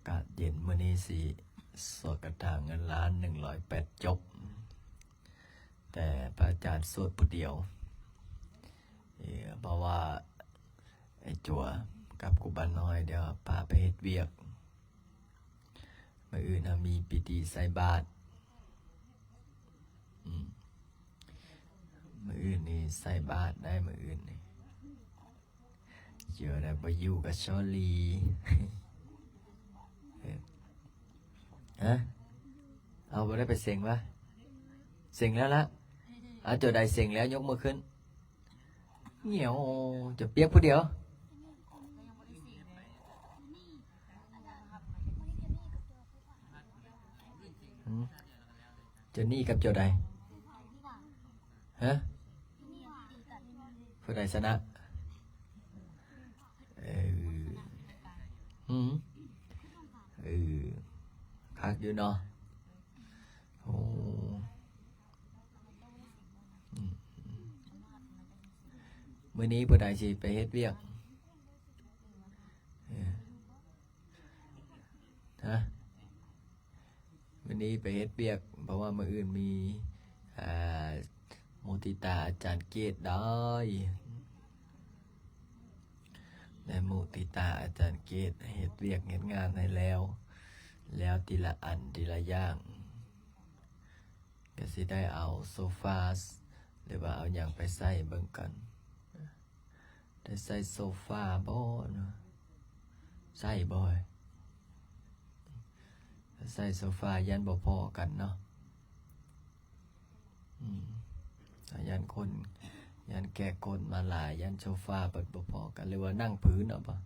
ກາດເຢັນມື້ນີ້ຊິສວດຄາຖາເງິນລ້ານໜຶ່ງຮ້ອຍແປດຈົບ ແຕ່ພະອາຈານສວດຜູ້ດຽວ ເອີ ເພາະວ່າໄອ້ຈົວກັບຄູບານ້ອຍ ດຽວພາໄປເຮັດວຽກ. ມື້ອື່ນເຮົາມີພິທີໃສ່ບາດ ອືມ ມື້ອື່ນນີ້ໃສ່ບາດໄດ້ ມື້ອື່ນນີ້. ເຈີໄດ້ບໍ່ຢູ່ກໍຊໍຣີ. ຮະ? ເອົາ ບໍ່ໄດ້ໄປເສັງວະ? ເສັງແລ້ວລະ. ເອົາ ໂຕໃດເສັງແລ້ວຍົກມືຂຶ້ນ. ຫຽວ ຈະປຽກຜູ້ດຽວ. ຫືມ? ເຈົ້ານີ້ກັບເຈົ້າໃດ? ຮະ? ຜູ້ໃດຊະນະ? ເອີ ຫືມ ເອີ ຄັກຢູ່ເນາະ. ໂອ້ ອືມ ມື້ນີ້ຜູ້ໃດຊິໄປເຮັດວຽກ? ເອີ ຮະ? ມື້ນີ້ໄປເຮັດວຽກ ເພາະວ່າມື້ອື່ນມີ ອ່າ ມຸທິຕາອາຈານເກດໄດ້ ໄດ້ມຸທິຕາອາຈານເກດ ເຮັດວຽກເຮັດງານໃຫ້ແລ້ວ ແລ້ວທີລະອັນທີລະຢ່າງ ກໍຊິໄດ້ເອົາໂຊຟາ ຫຼືວ່າເອົາຫຍັງໄປໃສ່ເບິ່ງກ່ອນ. ໄດ້ໃສ່ໂຊຟາບໍ່ເນາະ? ໃສ່ບໍ່? ໃສ່ໂຊຟາຢ້ານບໍ່ພໍ້ກັນເນາະ. ອືມ ຢ້ານຄົນ ຢ້ານແຂກຄົນມາຫຼາຍ ຢ້ານໂຊຟາເພິ່ນບໍ່ພໍ້ກັນ ຫຼືວ່ານັ່ງພື້ນເອົາບໍ່?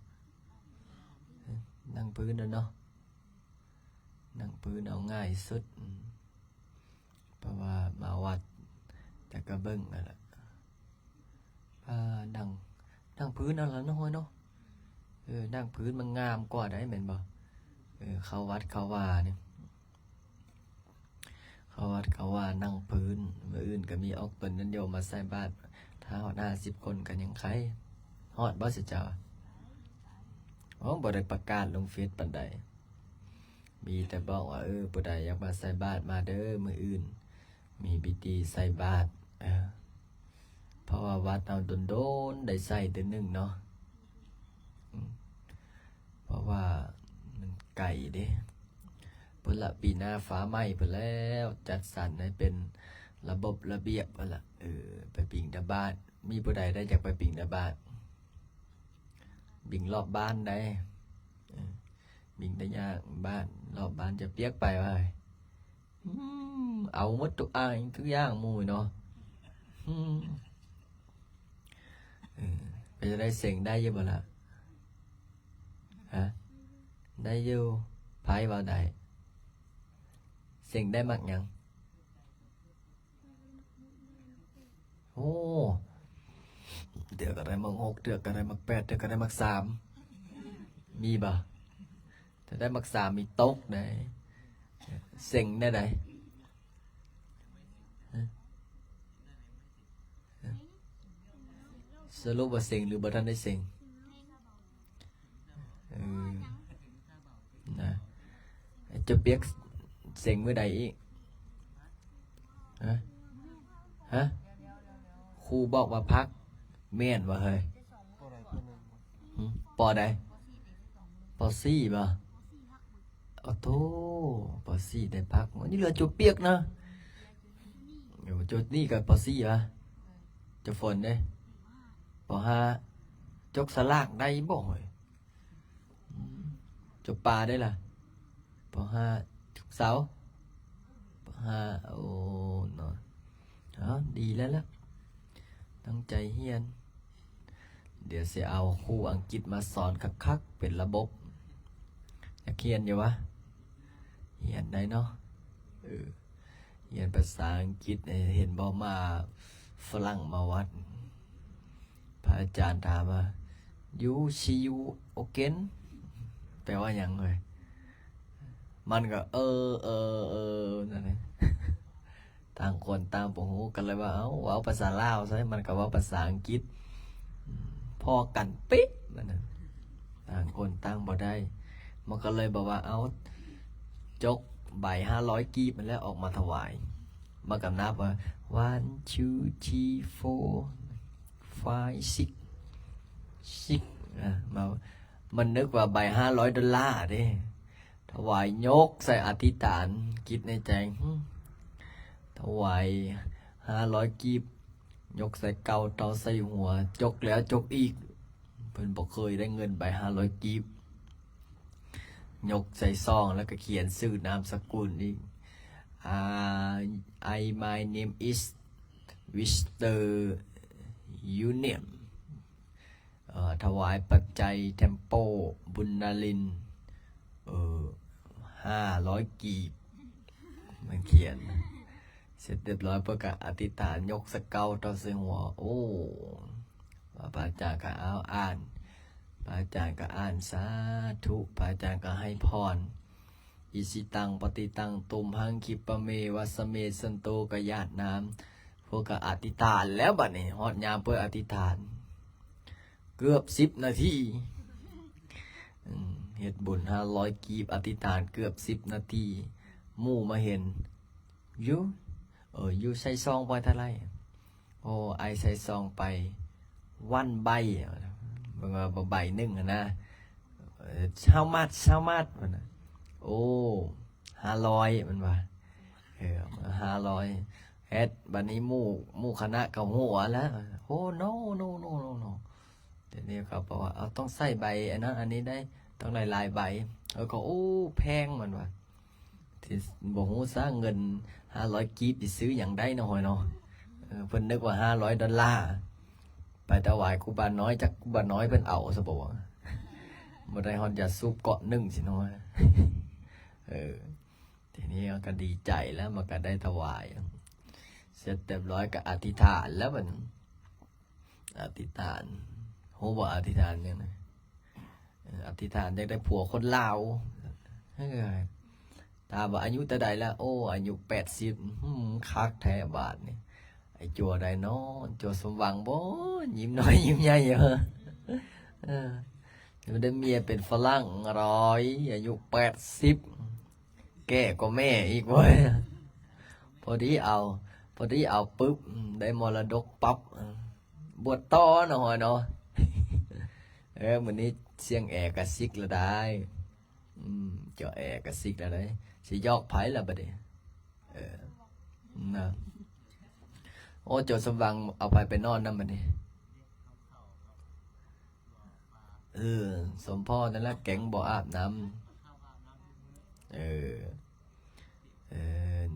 ນັ່ງພື້ນເອົາເນາະ ນັ່ງພື້ນເອົາງ່າຍສຸດ. ອືມ ເພາະວ່າມາວັດ ແຕ່ກໍເບິ່ງຫັ້ນລະ ອ່າ ນັ່ງ ນັ່ງພື້ນເອົາລະເນາະ ເນາະ. ເອີ ນັ່ງພື້ນມັນງາມກວ່າໃດ໋ ແມ່ນບໍ່? ເອີ ເຂົ້າວັດເຂົ້າວານີ້ ເຂົ້າວັດເຂົ້າວານັ່ງພື້ນ. ມື້ອື່ນກໍມີອອກຕົນຍາດໂຍມມາໃສ່ບາດ ຖ້າຮອດຫ້າສິບຄົນກໍຍັງໄຄ. ຮອດບໍ່ ເຈົ້າ? ໂອ້ ບໍ່ໄດ້ປະກາດລົງເຟສປານໃດ. ມີແຕ່ບອກວ່າ ເອີ ຜູ້ໃດຢາກມາໃສ່ບາດມາເດີ ມື້ອື່ນມີພິທີໃສ່ບາດ. ເອີ ເພາະວ່າວັດເຮົາດົນໆໄດ້ໃສ່ເທື່ອໜຶ່ງເນາະ. ອືມ ເພາະວ່າມັນໄກເດ້ ພຸ້ນລະ ປີໜ້າຟ້າໃໝ່ພຸ້ນແລ້ວ ຈັດສັນໃຫ້ເປັນລະບົບລະບຽບພຸ້ນລະ. ເອີ ໄປບິນທະບາດ ມີຜູ້ໃດໄດ້ ຢາກໄປບິນທະບາດ? ບິນຮອບບ້ານໄດ້ ເອີ ບິນໄດ້ຍາກບ້ານ ຮອບບ້ານຈະປຽກໄປວ່າ. ອືມ ເອົາໝົດທຸກຢ່າງ ທຸກຢ່າງໝູ່ເນາະ. ອືມ ເອີ ເປັນຈັ່ງໃດ ເສັງໄດ້ຢູ່ບໍ່ລະ? ຮະ? ໄດ້ຢູ່. ໃຜເວົ້າໄດ້? ເສັງໄດ້ໝາກຫຍັງ? ໂອ້ ເທື່ອກໍໄດ້ໝາກຫົກ ເທື່ອກໍໄດ້ໝາກແປດ ເທື່ອກໍໄດ້ໝາກສາມ ມີບໍ່? ຖ້າໄດ້ໝາກສາມນີ້ຕົກໄດ໋. ເສັງແນວໃດ? ຮະ? ຮະ? ສະຫຼຸບວ່າເສັງ ຫຼື ບໍ່ທັນໄດ້ເສັງ? ເອີ ນະ ຈະປຽກເສັງມື້ໃດອີກ? ຮະ? ຮະ? ຄູບອກວ່າພັກ ແມ່ນບໍ່ເຮີ້ຍ? ປ.ໃດ? ປ.ສີ່ບໍ່? ໂອ້ໂທ້ ປ.ສີ່ໄດ້ພັກ ນີ້ເຫຼືອໂຈປຽກນະ. ໂອ້ ໂຈນີ້ກໍ ປ.ສີ່ ຫວາ? ໂຈຝົນເດ້? ປ.ຫ້າ. ຈົກສະຫຼາກໄດ້ບໍ່ເຮີ້ຍ? ອືມ ໂຈປາໄດ້ລະ? ປ.ຫ້າ. ເສົາ? ປ.ຫ້າ. ໂອ້ ເນາະ ເອົາ ດີແລ້ວລະ ຕັ້ງໃຈຮຽນ. ດຽວຊິເອົາຄູອັງກິດມາສອນຄັກໆ ເປັນລະບົບ. ຢາກຮຽນຢູ່ຫວາ? ຮຽນໄດ້ເນາະ. ເອີ ຮຽນພາສາອັງກິດ ເຫັນບໍ່ ມາຝຣັ່ງມາວັດ ພະອາຈານຖາມວ່າ You see you again ແປວ່າຫຍັງເອີຍ? ມັນກໍ ເອີ ເອີ ເອີ ນັ້ນແຫຼະ. ຕ່າງຄົນຕ່າງບໍ່ຮູ້ ກໍເລີຍວ່າ ເອົ້າ ເວົ້າພາສາລາວຊະ ມັນກໍເວົ້າພາສາອັງກິດ ພໍ້ກັນເປະ ມັນນະ ຕ່າງຄົນຕ່າງບໍ່ໄດ້. ມັນກໍເລີຍບອກວ່າ ເອົາ ຈົກໃບຫ້າຮ້ອຍກີບຫັ້ນແຫຼະອອກມາຖວາຍ. ມັນກໍນັບວ່າ one two three four five six six ອາ ມາ ມັນນຶກວ່າໃບຫ້າຮ້ອຍໂດລາເດ້. ຖວາຍຍົກໃສ່ອະທິຖານ ຄິດໃນໃຈ ຫຶ ຖວາຍຫ້າຮ້ອຍກີບ ຍົກໃສ່ເກົ້າເຕົາໃສ່ຫົວ ຈົກແລ້ວຈົກອີກ. ເພິ່ນບໍ່ເຄີຍໄດ້ເງິນໃບຫ້າຮ້ອຍກີບ. ຍົກໃສ່ຊອງ ແລ້ວກໍຂຽນຊື່ນາມສະກຸນອີກ ອາ I my name is Mister Union ເອີ ຖວາຍປັດໄຈ Temple ບຸນນາລິນ ເອີ ຫ້າຮ້ອຍກີບ. ມັນຂຽນເສັດຮຽບຮ້ອຍ ເພິ່ນກໍອະທິຖານ ຍົກສະເກົ້າເຕົາໃສ່ຫົວ. ໂອ້ ວ່າພະອາຈານກໍເອົາອ່ານ ພະອາຈານກໍອ່ານ ສາທຸ ພະອາຈານກໍໃຫ້ພອນ ອິຊິຕັງ ປະຕິຕັງ ຕຸມຫັງ ຄິປະເມ ວັດສະເມ ສັນໂຕ ກະຢາດນ້ຳ. ເພິ່ນກໍອະທິຖານແລ້ວ ບັດນີ້ຮອດຍາມເພິ່ນອະທິຖານ ເກືອບສິບນາທີ. ອືມ ເຮັດບຸນຫ້າຮ້ອຍກີບ ອະທິຖານເກືອບສິບນາທີ. ໝູ່ມາເຫັນ ຢູ່ ເອີ ຢູ່ໃສ່ຊອງໄປເທົ່າໃດ? ໂອ້ ອ້າຍໃສ່ຊອງໄປ ວັນໃບ ເບິ່ງວ່າໃບໜຶ່ງຫັ້ນນະ. ເອີ ຊາວມັດ ຊາວມັດ ເພິ່ນນະ. ໂອ້ ຫ້າຮ້ອຍ ມັນວ່າ ເອີ ຫ້າຮ້ອຍ. ເຮັດ ບັດນີ້ໝູ່ ໝູ່ຄະນະກໍຫົວແລ້ວ. ໂອ້ ໂນ ໂນ ໂນ ໂນ ໂນ. ທີນີ້ເຂົາບອກວ່າ ເອົາ ຕ້ອງໃສ່ໃບອັນນັ້ນອັນນີ້ໄດ໋ ຕ້ອງໄດ້ຫຼາຍໃບ. ເອີ ກໍ ໂອ້ ແພງ ມັນວ່າ ທີ່ບໍ່ຮູ້ຊະ ເງິນຫ້າຮ້ອຍກີບຊິຊື້ຫຍັງໄດ້ເນາະ ຫ້ອຍເນາະ. ເອີ ເພິ່ນນຶກວ່າຫ້າຮ້ອຍໂດລາ ໄປຖວາຍຄູບານ້ອຍ ຈັກຄູບານ້ອຍເພິ່ນເອົາຊະບໍ່ ບໍ່ໄດ້ຮອດຢາສູບເກາະໜຶ່ງຊິເນາະ. ເອີ ທີນີ້ມັນກໍດີໃຈແລ້ວ ມັນກໍໄດ້ຖວາຍ ເສັດຮຽບຮ້ອຍ ກໍອະທິຖານແລ້ວບັດນີ້. ອະທິຖານ ຮູ້ບໍ່ ອະທິຖານຫຍັງນະ? ເອີ ອະທິຖານຢາກໄດ້ຜົວຄົນລາວ. ເອີ ຖາມວ່າອາຍຸເທົ່າໃດລະ? ໂອ້ ອາຍຸແປດສິບ. ຫື ຄັກແທ້ບາດນີ້. ໄອ້ຈົວໃດນໍ? ຈົວສົມຫວັງບໍ? ຍິ້ມນ້ອຍຍິ້ມໃຫຍ່. ເອີ ໄດ້ເມຍເປັນຝຣັ່ງ ອະຮ່ອຍ ອາຍຸແປດສິບ ແກ່ກວ່າແມ່ອີກເວີຍ. ພໍດີເອົາ ພໍດີເອົາປຶບ ໄດ້ມໍລະດົກປັບ ບວດຕໍ່ເນາະ ຫ້ອຍເນາະ. ເອີ ມື້ນີ້ສຽງແອກະຊິກລະໄດ໋. ອືມ ເຈົ້າແອກະຊິກລະໄດ໋. ຊິຢອກໃຜລະບັດນີ້? ເອີ ນະ. ໂອ້ ໂຈນສົມຫວັງເອົາໃຜໄປນອນນຳບັດນີ້? ເອີ ສົມພໍນັ້ນລະ ແກງບໍ່ອາບນ້ຳ. ເອີ ເອີ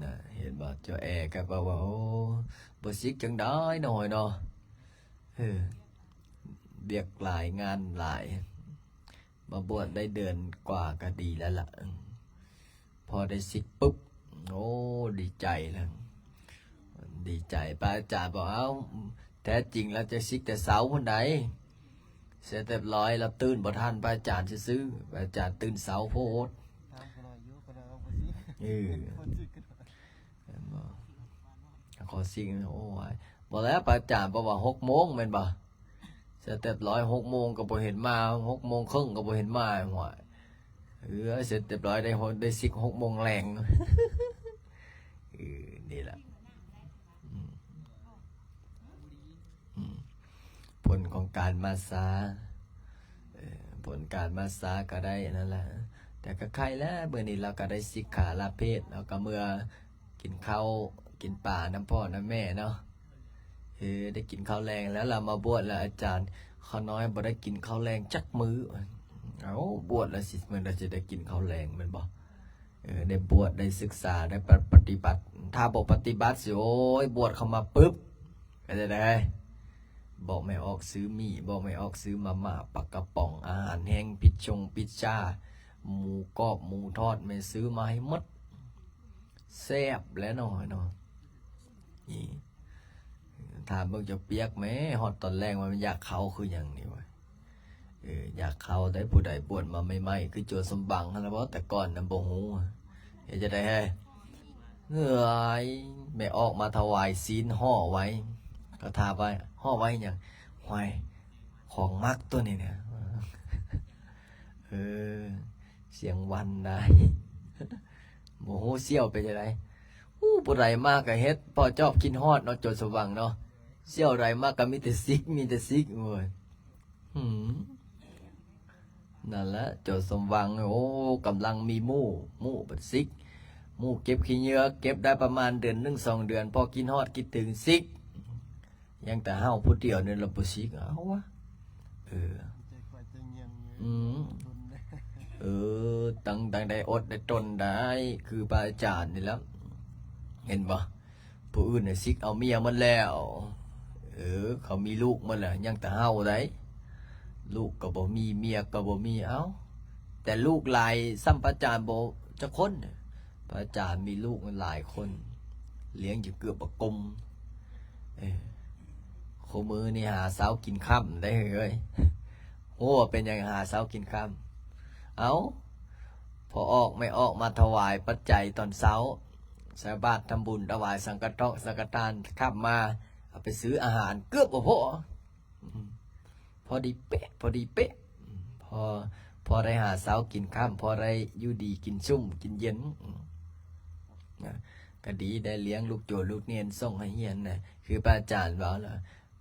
ນະ ເຫັນບໍ່? ເຈົ້າແອກະບອກວ່າ ໂອ້ ບໍ່ຊິກຈັ່ງໃດເນາະ ຫ້ອຍເນາະ. ເອີ ວຽກຫຼາຍງານຫຼາຍ. ມາບວດໄດ້ເດືອນກວ່າກໍດີແລ້ວລະ. ພໍໄດ້ສິກປຶບ ໂອ້ ດີໃຈແລ້ວ ດີໃຈ. ພະອາຈານບອກ ເອົ້າ ແທ້ຈິງລາວຈະສິກແຕ່ເຊົ້າພຸ້ນໃດ໋. ເສັດຮຽບຮ້ອຍ ລາວຕື່ນບໍ່ທັນພະອາຈານຊື່ໆ. ພະອາຈານຕື່ນເຊົ້າໂພດ. ເອີ ເຫັນບໍ່? ຂໍຊິກ ໂອ້ຍ ບໍ່ແລ້ວ ພະອາຈານບອກວ່າຫົກໂມງແມ່ນບໍ່? ເສັດຮຽບຮ້ອຍ ຫົກໂມງກໍບໍ່ເຫັນມາ ຫົກໂມງເຄິ່ງກໍບໍ່ເຫັນມາ. ຫ້ວຍ ເອີ ເສັດຮຽບຮ້ອຍ ໄດ້ ໄດ້ສິກຫົກໂມງແລງ. ເອີ ນີ້ລະ ອືມ ອືມ ຜົນຂອງການມາຊ້າ. ເອີ ຜົນການມາຊ້າກໍໄດ້ອັນນັ້ນລະ. ແຕ່ກໍໄຄແລ້ວ ມື້ນີ້ລາວກໍໄດ້ສິກຂາລາເພດ ລາວກໍເມືອກິນເຂົ້າກິນປານຳພໍ່ນຳແມ່ເນາະ. ເອີ ໄດ້ກິນເຂົ້າແລງແລ້ວ ລາວມາບວດແລ້ວ ອາຈານຂ້ານ້ອຍບໍ່ໄດ້ກິນເຂົ້າແລງຈັກມື້. ເອົ້າ ບວດແລ້ວຊິ ມັນກໍຊິໄດ້ກິນເຂົ້າແລງແມ່ນບໍ່? ເອີ ໄດ້ບວດ ໄດ້ສຶກສາ ໄດ້ປະ ປະຕິບັດ. ຖ້າບໍ່ປະຕິບັດຊິ ໂອ້ຍ ບວດເຂົ້າມາປຶບ ເປັນຈັ່ງໃດ? ບອກແມ່ອອກຊື້ໝີ່ ບອກແມ່ອອກຊື້ມາມ່າ ປາກະປ໋ອງ ອາຫານແຫ້ງ ພິດຊົງພິດຊາ ໝູກອບ ໝູທອດ ແມ່ຊື້ມາໃຫ້ໝົດ. ແຊບແຫຼະເນາະ ເນາະ. ນີ້ ຖາມເບິ່ງເຈົ້າປຽກແມ້ ຮອດຕອນແລງວ່າມັນຢາກເຂົ້າຄືຫຍັງນີ້ວະ. ເອີ ຢາກເຂົ້າໄດ໋. ຜູ້ໃດບວດມາໃໝ່ໆ ຄືໂຈນສົມຫວັງຫັ້ນລະບໍ? ແຕ່ກ່ອນນະບໍ່ຮູ້. ເຮັດຈັ່ງໃດແຮ? ເອີຍ ແມ່ອອກມາຖວາຍຊີ້ນຫໍ່ໄວ້ ກໍຖາມວ່າຫໍ່ໄວ້ຫຍັງ? ຫ້ວຍ ຂອງມັກຕົວນີ້ນະ. ເອີ ສຽງວັນໄດ໋ ບໍ່ຮູ້ສ່ຽວເປັນຈັ່ງໃດ. ໂອ້ ຜູ້ໃດມາກະເຮັດ ພໍ່ຈອບຄິດຮອດເນາະ ໂຈນສົມຫວັງເນາະ. ສ່ຽວໃດມາກະມີແຕ່ສິກ ມີແຕ່ສິກ ໂອ້ຍ. ຫືມ ນັ້ນແຫຼະ ໂຈນສົມຫວັງ ໂອ້ ກຳລັງມີໝູ່ ໝູ່ບັດສິກ ໝູ່ເກັບຂີ້ເຫຍື້ອ ເກັບໄດ້ປະມານເດືອນໜຶ່ງສອງເດືອນ ພໍຄິດຮອດຄິດເຖິງສິກ. ຍັງແຕ່ເຮົາຜູ້ດຽວນີ້ລະບໍ່ສິກ ເອົາວະ. ເອີ ອືມ ເອີ ຕັ້ງ ຕັ້ງໄດ້ອົດໄດ້ທົນໄດ້ ຄືພະອາຈານນີ້ລະ ເຫັນບໍ່? ຜູ້ອື່ນນະສິກເອົາເມຍໝົດແລ້ວ ເອີ ເຂົາມີລູກໝົດແລ້ວ ຍັງແຕ່ເຮົາໃດ໋ ລູກກໍບໍ່ມີ ເມຍກໍບໍ່ມີ. ເອົ້າ ແຕ່ລູກຫຼາຍສ່ຳພະອາຈານບໍ່ຈັກຄົນ. ພະອາຈານມີລູກຫຼາຍຄົນ ລ້ຽງຢູ່ເກືອບປະກົມ. ເອີ ຄູ່ມື້ນີ້ຫາເຊົ້າກິນຄ່ຳໄດ໋ເຮີ້ຍ. ໂອ້ ເປັນຫຍັງຫາເຊົ້າກິນຄ່ຳ? ເອົ້າ ພໍ່ອອກແມ່ອອກມາຖວາຍປັດໄຈຕອນເຊົ້າ ໃສ່ບາດທຳບຸນ ຖວາຍສັງກະທອກສັງກະທານ ຄ່ຳມາເອົາໄປຊື້ອາຫານເກືອບບໍ່ພໍ. ພໍດີເປະ ພໍດີເປະ ພໍ ພໍໄດ້ຫາເຊົ້າກິນຄ່ຳ ພໍໄດ້ຢູ່ດີກິນຊຸ່ມກິນເຢັນ. ນະ ກະດີໄດ້ລ້ຽງລູກໂຈນລູກເນນ ສົ່ງໃຫ້ຮຽນນະ ຄືພະອາຈານເວົ້າລະ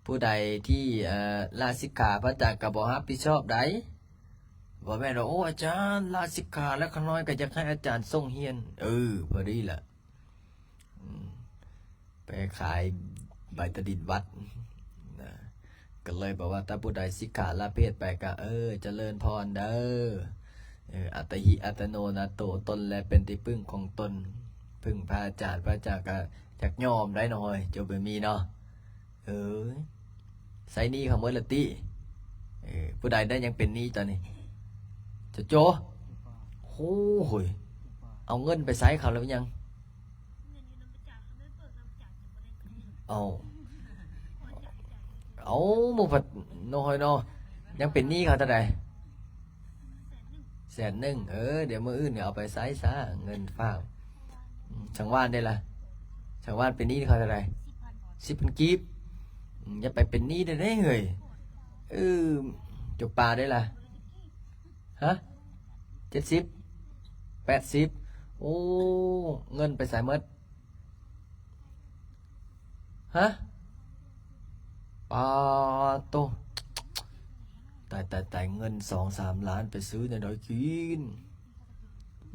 ຜູ້ໃດທີ່ ເອີ ລາສິກຂາ ພະອາຈານກໍບໍ່ຮັບຜິດຊອບໃດ໋. ບໍ່ແມ່ນວ່າ ໂອ້ ອາຈານລາສິກຂາແລ້ວ ຂ້ານ້ອຍກໍຢາກໃຫ້ອາຈານສົ່ງຮຽນ. ເອີ ພໍດີລະ ອືມ ໄປຂາຍໃບຕາດິນວັດນະ ກໍເລີຍບອກວ່າ ຖ້າຜູ້ໃດສິກຂາລາເພດໄປກໍ ເອີ ຈະເລີນພອນເດີ ເອີ ອັດຕະຫິອັດຕະໂນນາໂຕ ຕົນແລເປັນທີ່ເພິ່ງຂອງຕົນ ເພິ່ງພະອາຈານ ພະອາຈານກໍຈັກຍອມໄດ້ນ້ອຍ ເຈົ້າໄປມີເນາະ. ເອີຍ ໃຊ້ໜີ້ເຂົາໝົດລະຕິ. ເອີ ຜູ້ໃດໄດ້ຍັງເປັນໜີ້ຕອນນີ້? ໂຈໂຈ ໂອ້ໂຫຍ ເອົາເງິນໄປໃຊ້ເຂົາແລ້ວຍັງ? ເອົາ ເອົາ ໝູ່ພັດນ້ອຍເນາະ ຍັງເປັນໜີ້ເຂົາເທົ່າໃດ? ແສນໜຶ່ງ. ເອີ ດຽວມື້ອື່ນເອົາໄປໃຊ້ຊະ ເງິນຝາກ. ອືມ ສັງວານເດ້ລະ? ສັງວານເປັນໜີ້ເຂົາເທົ່າໃດ? ສິບພັນກີບ. ອືມ ຢ່າໄປເປັນໜີ້ເດ້ເຮີ້ຍ. ເອີ ຈຸປາເດ້ລະ? ຮະ? ເຈັດສິບ ແປດສິບ. ໂອ້ ເງິນໄປໃສໝົດ? ຮະ? ປາໂຕ ຕາຍ ຕາຍ ຕາຍ ເງິນສອງສາມລ້ານໄປຊື້ແນວໃດກິນ?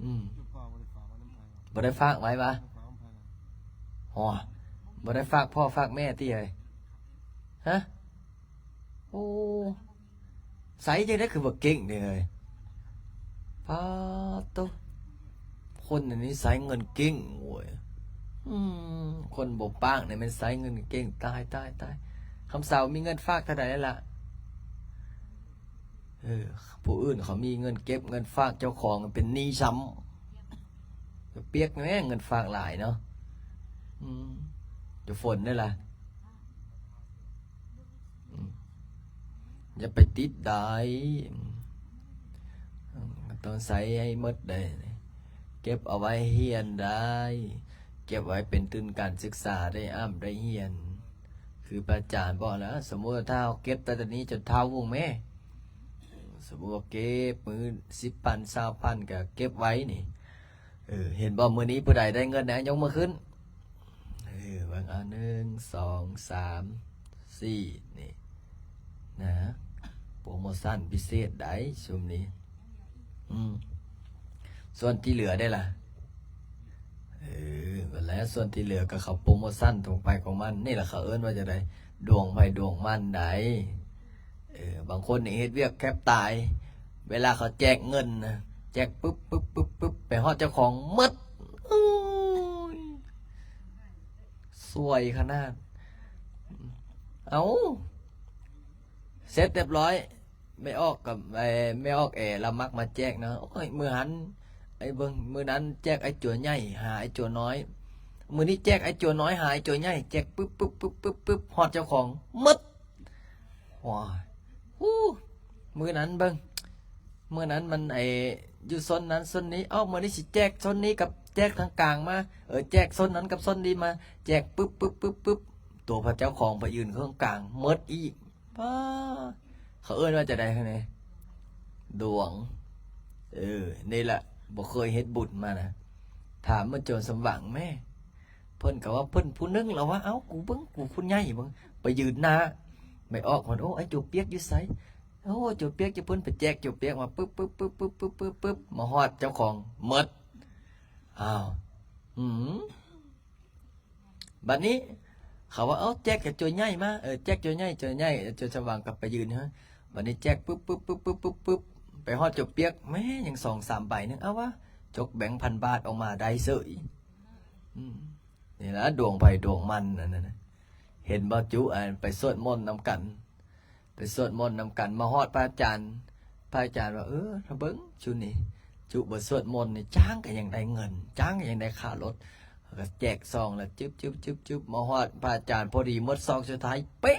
ອືມ ບໍ່ໄດ້ຝາກໄວ້ວະ? ໂອ້ ບໍ່ໄດ້ຝາກພໍ່ຝາກແມ່ຕິເອີຍ? ຮະ? ໂອ້ ໃຊ້ຈັ່ງໃດຄືວ່າເກັ່ງເດ້ເຮີ້ຍ. ປາໂຕ ຄົນອັນນີ້ໃຊ້ເງິນເກັ່ງໂຫຍ. ອືມ ຄົນບໍ່ປາກນີ້ແມ່ນໃຊ້ເງິນເກັ່ງ. ຕາຍ ຕາຍ ຕາຍ ຄຳເຊົາມີເງິນຝາກເທົ່າໃດລະ? ເອີ ຜູ້ອື່ນເຂົາມີເງິນເກັບເງິນຝາກ ເຈົ້າຂອງເປັນໜີ້ຊ້ຳ. ປຽກແມ່ ເງິນຝາກຫຼາຍເນາະ. ອືມ ຈະຝົນເດ້ລະ? ອືມ ຢ່າໄປຕິດໄດ້ ອືມ ຕ້ອງໃຊ້ໃຫ້ໝົດໄດ້. ເກັບເອົາໄວ້ຮຽນໄດ້ ເກັບໄວ້ເປັນທຶນການສຶກສາໄດ້ ອຳໄດ້ຮຽນ. ຄືພະອາຈານບອກລະ ສົມມຸດວ່າຖ້າເຮົາເກັບຕັ້ງແຕ່ນີ້ຈົນເຖົ້າວງແມ່ ສົມມຸດວ່າເກັບມື້ສິບພັນ ຊາວພັນ ກໍເກັບໄວ້ນີ້. ເອີ ເຫັນບໍ່? ມື້ນີ້ຜູ້ໃດໄດ້ເງິນແດ່? ຍົກມືຂຶ້ນ. ເອີ ເບິ່ງເອົາ ໜຶ່ງ ສອງ ສາມ ສີ່ ນີ້ນະ ໂປຣໂມຊັນພິເສດໄດ໋ຊຸມນີ້. ອືມ ສ່ວນທີ່ເຫຼືອໄດ້ລະ? ເອີ ນັ້ນແຫຼະ ສ່ວນທີ່ເຫຼືອກໍເຂົາໂປຣໂມຊັນຂອງໃຜຂອງມັນ. ນີ້ລະເຂົາເອີ້ນວ່າຈັ່ງໃດ? ດວງໃຜດວງມັນໄດ໋. ເອີ ບາງຄົນນີ້ເຮັດວຽກແທບຕາຍ ເວລາເຂົາແຈກເງິນນະ ແຈກປຶບ ປຶບ ປຶບ ປຶບ ໄປຮອດເຈົ້າຂອງໝົດ. ໂອ້ຍ ສວຍຂະໜາດ. ເອົ້າ ເສັດຮຽບຮ້ອຍ ແມ່ອອກກັບ ແມ່ອອກແອລະມັກມາແຈກເນາະ. ໂອ້ຍ ມື້ຫັ້ນ ໄອ້ເບິ່ງ ມື້ນັ້ນແຈກໄອ້ຈົວໃຫຍ່ ຫາໄອ້ຈົວນ້ອຍ ມື້ນີ້ແຈກໄອ້ຈົວນ້ອຍ ຫາໄອ້ຈົວໃຫຍ່ ແຈກປຶບ ປຶບ ປຶບ ປຶບ ຮອດເຈົ້າຂອງໝົດ. ວ້າຍ ຫູ ມື້ນັ້ນເບິ່ງ ມື້ນັ້ນມັນ ໄອ້ ຢູ່ໂຊນນັ້ນໂຊນນີ້ ເອົ້າ ມື້ນີ້ຊິແຈກໂຊນນີ້ກັບແຈກທາງກາງມາ ເອີ ແຈກໂຊນນັ້ນກັບໂຊນນີ້ມາ ແຈກປຶບ ປຶບ ປຶບ ປຶບ ຕົວພະເຈົ້າຂອງໄປຢືນເຄິ່ງກາງໝົດອີກ. ປ້າ ເຂົາເອີ້ນວ່າຈັ່ງໃດຫັ້ນນີ້? ດວງ ເອີ ນີ້ລະ ບໍ່ເຄີຍເຮັດບຸນມານະ. ຖາມມາໂຈນສຳຫວັງແມ້ ເພິ່ນກໍວ່າເພິ່ນຜູ້ໜຶ່ງລະວ່າ ເອົ້າ ກູເບິ່ງ ກູຜູ້ໃຫຍ່ເບິ່ງ ໄປຢືນໜ້າແມ່ອອກ ເພິ່ນ ໂອ້ ໄອ້ໂຈປຽກຢູ່ໃສ? ໂອ້ ໂຈປຽກຢູ່ພຸ້ນ. ໄປແຈກໂຈປຽກມາ ປຶບ ປຶບ ປຶບ ມາຮອດເຈົ້າຂອງໝົດ. ອ້າວ ອືມ ບັດນີ້ເຂົາວ່າ ເອົ້າ ແຈກໃຫ້ໂຈໃຫຍ່ມາ. ເອີ ແຈກໂຈໃຫຍ່ ໂຈໃຫຍ່ ໂຈສະຫວ່າງກັບໄປຢືນ. ບັດນີ້ແຈກປຶບ ປຶບ ປຶບ ປຶບ ປຶບ ໄປຮອດໂຈປຽກ ແມ້ ຍັງສອງສາມໃບໜຶ່ງ. ເອົາວະ ຈົກແບງພັນບາດອອກມາໄດ້ເສີຍ. ອືມ ນີ້ລະ ດວງໃຜດວງມັນ ອັນນັ້ນນະ. ເຫັນບໍ່ຈຸ ອັນໄປສວດມົນນຳກັນ ໄປສວດມົນນຳກັນ ມາຮອດພະອາຈານ ພະອາຈານວ່າ ເອີ ຖ້າເບິ່ງຊຸນີ້ ຈຸບໍ່ສວດມົນນີ້ ຈ້າງກໍຍັງໄດ້ເງິນ ຈ້າງກໍຍັງໄດ້ຄ່າລົດ. ກໍແຈກຊອງລະ ຈຶບ ຈຶບ ຈຶບ ຈຶບ ມາຮອດພະອາຈານ ພໍດີໝົດຊອງສຸດທ້າຍເປະ.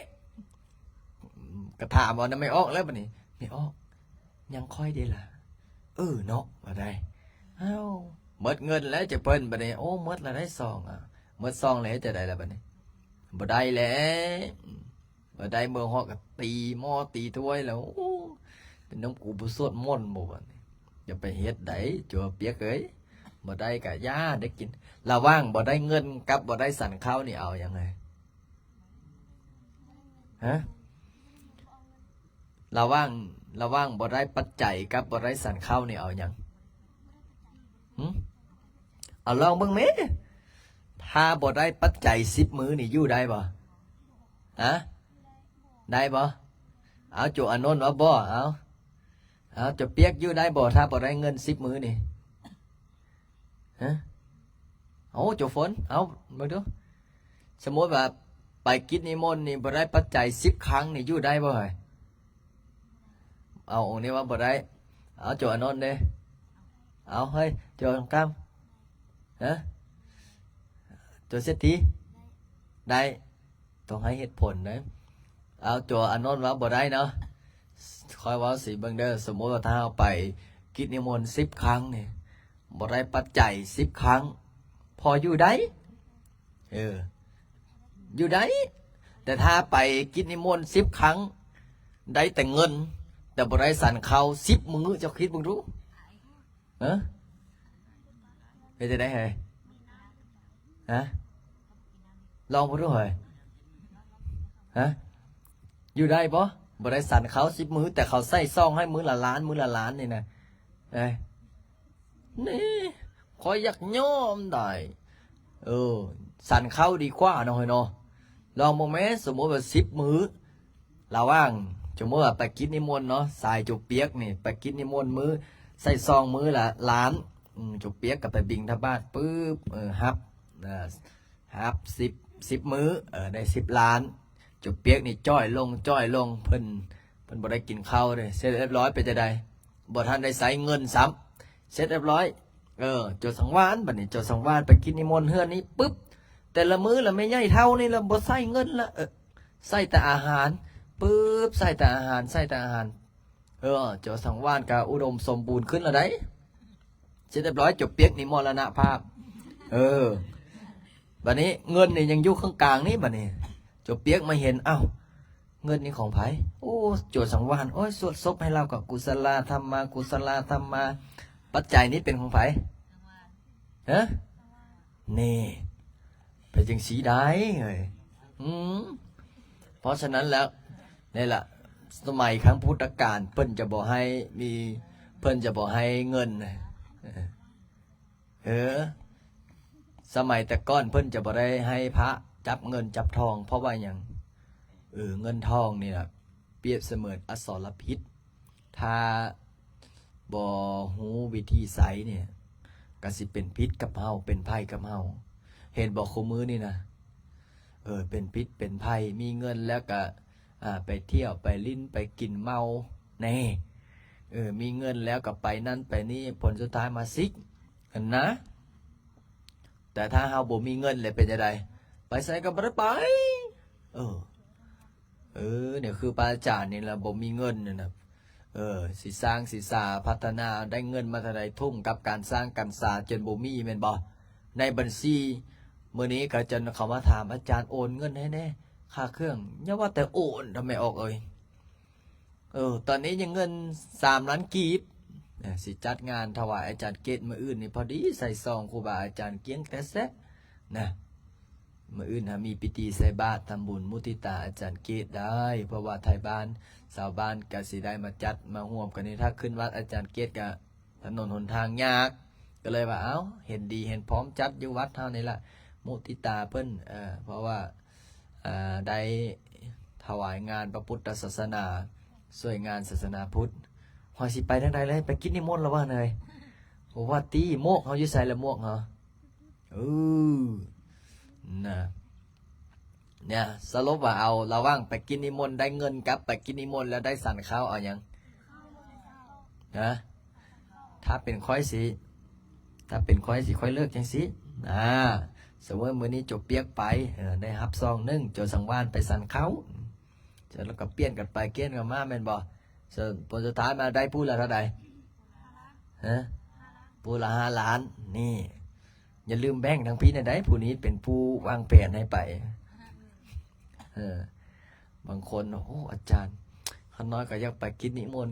ກໍຖາມເອົານຳແມ່ອອກແລ້ວບັດນີ້ ແມ່ອອກ ຍັງຂ້ອຍເດລະ? ເອີເນາະ ວ່າໄດ້. ເອົ້າ ໝົດເງິນແລ້ວຈະເພິ່ນບັດນີ້. ໂອ້ ໝົດລະໄດ້ຊອງ. ອາ ໝົດຊອງແລ້ວເຮັດຈັ່ງໃດລະບັດນີ້? ບໍ່ໄດ້ແລ້ວ. ບໍ່ໄດ້ ເມືອຮອດກໍຕີໝໍ້ຕີຖ້ວຍແລ້ວ. ໂອ້ ເປັນນຳກູບໍ່ສວດມົນບໍ່ບັດນີ້? ຢ່າໄປເຮັດໃດ ໂຈປຽກເອີຍ. ບໍ່ໄດ້ກໍຢ່າໄດ້ກິນ. ລະຫວ່າງບໍ່ໄດ້ເງິນກັບບໍ່ໄດ້ສັນເຂົ້ານີ້ເອົາຫຍັງ? ຮະ? ລະຫວ່າງ ລະຫວ່າງບໍ່ໄດ້ປັດໄຈກັບບໍ່ໄດ້ສັນເຂົ້ານີ້ເອົາຫຍັງ? ຫຶ? ເອົາລອງເບິ່ງແມ້. ຖ້າບໍ່ໄດ້ປັດໄຈສິບມື້ນີ້ຢູ່ໄດ້ບໍ່? ຮະ? ໄດ້ບໍ່? ເອົາ ໂຈອານົນວ່າບໍ່? ເອົາ ເອົາ ໂຈປຽກຢູ່ໄດ້ບໍ່ ຖ້າບໍ່ໄດ້ເງິນສິບມື້ນີ້? ຮະ? ໂອ້ ໂຈຝົນ ເອົາເບິ່ງດູ ສົມມຸດວ່າໄປກິດນິມົນນີ້ບໍ່ໄດ້ປັດໄຈສິບຄັ້ງນີ້ ຢູ່ໄດ້ບໍ່ເຮີ້ຍ? ເອົາ ອົງນີ້ວ່າບໍ່ໄດ້. ເອົາ ໂຈອານົນເດ້? ເອົາ ເຮີ້ຍ ໂຈຄຳ ຮະ? ໂຈເສດຖີ? ໄດ້. ຕ້ອງໃຫ້ເຫດຜົນເດີ. ເອົາ ໂຈອານົນວ່າບໍ່ໄດ້ເນາະ. ຂ້ອຍເວົ້າຊິເບິ່ງເດີ ສົມມຸດວ່າຖ້າເຮົາໄປກິດນິມົນສິບຄັ້ງນີ້ ບໍ່ໄດ້ປັດໄຈສິບຄັ້ງ ພໍຢູ່ໄດ້. ເອີ ຢູ່ໄດ້. ແຕ່ຖ້າໄປກິດນິມົນສິບຄັ້ງ ໄດ້ແຕ່ເງິນ ແຕ່ບໍ່ໄດ້ສັນເຂົ້າສິບມື້ ເຈົ້າຄິດເບິ່ງດູ. ຮະ? ເຮັດຈັ່ງໃດເຮີ້ຍ? ຮະ? ລອງເບິ່ງດູເຮີ້ຍ. ຮະ? ຢູ່ໄດ້ບໍ່? ບໍ່ໄດ້ສັນເຂົ້າສິບມື້ ແຕ່ເຂົາໃສ່ຊອງໃຫ້ມື້ລະລ້ານ ມື້ລະລ້ານນີ້ນະ. ເອີ ນີ້ ຂ້ອຍຢາກຍອມໄດ໋. ເອີ ສັນເຂົ້າດີກວ່າເນາະເຮີ້ຍເນາະ. ລອງເບິ່ງແມ້ ສົມມຸດວ່າສິບມື້ ລະຫວ່າງ ສົມມຸດວ່າໄປກິດນິມົນເນາະ ສາຍໂຈປຽກນີ້ ໄປກິດນິມົນມື້ ໃສ່ຊອງມື້ລະລ້ານ. ອືມ ໂຈປຽກກໍໄປບິນທະບາດປຶບ ເອີ ຮັບ ເອີ ຮັບສິບ ສິບມື້ ເອີ ໄດ້ສິບລ້ານ. ໂຈປຽກນີ້ຈ່ອຍລົງ ຈ່ອຍລົງ ເພິ່ນ ເພິ່ນບໍ່ໄດ້ກິນເຂົ້າເດ້. ເສັດຮຽບຮ້ອຍ ເປັນຈັ່ງໃດ? ບໍ່ທັນໄດ້ໃຊ້ເງິນຊ້ຳ. ເສັດຮຽບຮ້ອຍ ເອີ ໂຈສັງວານ ບັດນີ້ໂຈສັງວານໄປກິດນິມົນເຮືອນນີ້ປຶບ ແຕ່ລະມື້ລະແມ່ໃຫຍ່ເຖົ້ານີ້ລະບໍ່ໃຊ້ເງິນລະ ເອີ ໃຊ້ແຕ່ອາຫານ ປຶບ ໃຊ້ແຕ່ອາຫານ ໃຊ້ແຕ່ອາຫານ. ເອີ ໂຈສັງວານກະອຸດົມສົມບູນຂຶ້ນລະໄດ໋. ເສັດຮຽບຮ້ອຍ ໂຈປຽກນີ້ມໍລະນະພາບ. ເອີ ບັດນີ້ເງິນນີ້ຍັງຢູ່ເຄິ່ງກາງນີ້ ບັດນີ້ໂຈປຽກມາເຫັນ ອ້າວ ເງິນນີ້ຂອງໃຜ? ໂອ້ ໂຈສັງວານ ໂອ້ຍ ສວດສົບໃຫ້ລາວກໍ ກຸສະລາທຳມາ ກຸສະລາທຳມາ. ປັດໄຈນີ້ເປັນຂອງໃຜ? ຮະ? ນີ້ ເປັນຈັ່ງຊີ້ໄດ້ເອີຍ. ອືມ ເພາະສະນັ້ນແລ້ວ ນີ້ລະ ສະໄໝຄັ້ງພຸດທະການ ເພິ່ນຈະບໍ່ໃຫ້ມີ ເພິ່ນຈະບໍ່ໃຫ້ເງິນ. ເອີ ສະໄໝແຕ່ກ່ອນເພິ່ນຈະບໍ່ໄດ້ໃຫ້ພະຈັບເງິນຈັບທອງ ເພາະວ່າຫຍັງ? ເອີ ເງິນທອງນີ້ລະ ປຽບສະເໝືອນອະສອນລະພິດ ຖ້າບໍ່ຮູ້ວິທີໃຊ້ນີ້ ກະຊິເປັນພິດກັບເຮົາ ເປັນໄພກັບເຮົາ. ເຫັນບໍ່ ຄູ່ມື້ນີ້ນະ ເອີ ເປັນພິດເປັນໄພ. ມີເງິນແລ້ວກະ ອາ ໄປທ່ຽວ ໄປຫຼິ້ນ ໄປກິນເມົາແນ່. ເອີ ມີເງິນແລ້ວກໍໄປນັ້ນໄປນີ້ ຜົນສຸດທ້າຍມາຊິກຫັ້ນນະ. ແຕ່ຖ້າເຮົາບໍ່ມີເງິນແລ້ວເປັນຈັ່ງໃດ? ໄປໃສກໍບໍ່ໄດ້ໄປ. ເອີ ເອີ ນີ້ຄືພະອາຈານນີ້ລະ ບໍ່ມີເງິນນັ້ນນະ. ເອີ ຊິສ້າງຊິສາພັດທະນາ ໄດ້ເງິນມາເທົ່າໃດ ທຸ່ມກັບການສ້າງການສາຈົນບໍ່ມີແມ່ນບໍ່? ໃນບັນຊີ ມື້ນີ້ເຂົາເຈົ້າເຂົ້າມາຖາມ ອາຈານໂອນເງິນໃຫ້ແດ່ ຄ່າເຄື່ອງ. ຢ່າວ່າແຕ່ໂອນເຖາະແມ່ອອກເອີຍ. ເອີ ຕອນນີ້ຍັງເງິນສາມລ້ານກີບ ນະ ຊິຈັດງານຖວາຍອາຈານເກດມື້ອື່ນນີ້ ພໍດີໃສ່ຊອງຄູບາອາຈານກ້ຽງແຕ່ແຊະນະ. ມື້ອື່ນຫາມີພິທີໃສ່ບາດທຳບຸນມຸທິຕາອາຈານເກດໄດ້ ເພາະວ່າໄທບ້ານຊາວບ້ານກະຊິໄດ້ມາຈັດມາຮ່ວມກັນນີ້. ຖ້າຂຶ້ນວັດອາຈານເກດກະຖະໜົນຫົນທາງຍາກ ກໍເລີຍວ່າ ເອົ້າ ເຫັນດີເຫັນພ້ອມຈັດຢູ່ວັດເຮົານີ້ລະ ມຸທິຕາເພິ່ນ ເອີ ເພາະວ່າ ເອີ ໄດ້ຖວາຍງານພະພຸດທະສາສະໜາ ຊ່ວຍງານສາສະໜາພຸດ. ຂ້ອຍຊິໄປທາງໃດເລີຍ ໄປກິດນິມົນລະວ່າເລີຍ. ບໍ່ວ່າຕິ ໝວກເຮົາຢູ່ໃສລະ ໝວກເຮົາ? ເອີ ນະ ເນຍ ສະຫຼຸບວ່າເອົາລະຫວ່າງໄປກິນນິມົນໄດ້ເງິນກັບໄປກິນນິມົນແລ້ວໄດ້ສັນເຂົ້າ ເອົາຫຍັງ? ຮະ? ຖ້າເປັນຂ້ອຍຊິ ຖ້າເປັນຂ້ອຍຊິ ຂ້ອຍເລືອກຈັ່ງຊີ້ ອາ ສົມມຸດມື້ນີ້ໂຈປຽກໄປ ເອີ ໄດ້ຮັບຊອງໜຶ່ງ ໂຈສັງວານໄປສັນເຂົ້າ ແລ້ວກໍປ່ຽນກັນໄປປ່ຽນກັນມາແມ່ນບໍ່? ສະ ຜົນສຸດທ້າຍມາໄດ້ຜູ້ລະເທົ່າໃດ? ຮະ? ຜູ້ລະຫ້າລ້ານ. ນີ້ ຢ່າລືມແບ່ງທາງພີ້ແດ່ໃດ໋ ຜູ້ນີ້ເປັນຜູ້ວາງແຜນໃຫ້ໄປ. ເອີ ບາງຄົນ ໂອ້ ອາຈານ ຂ້ານ້ອຍກໍຢາກໄປກິດນິມົນ.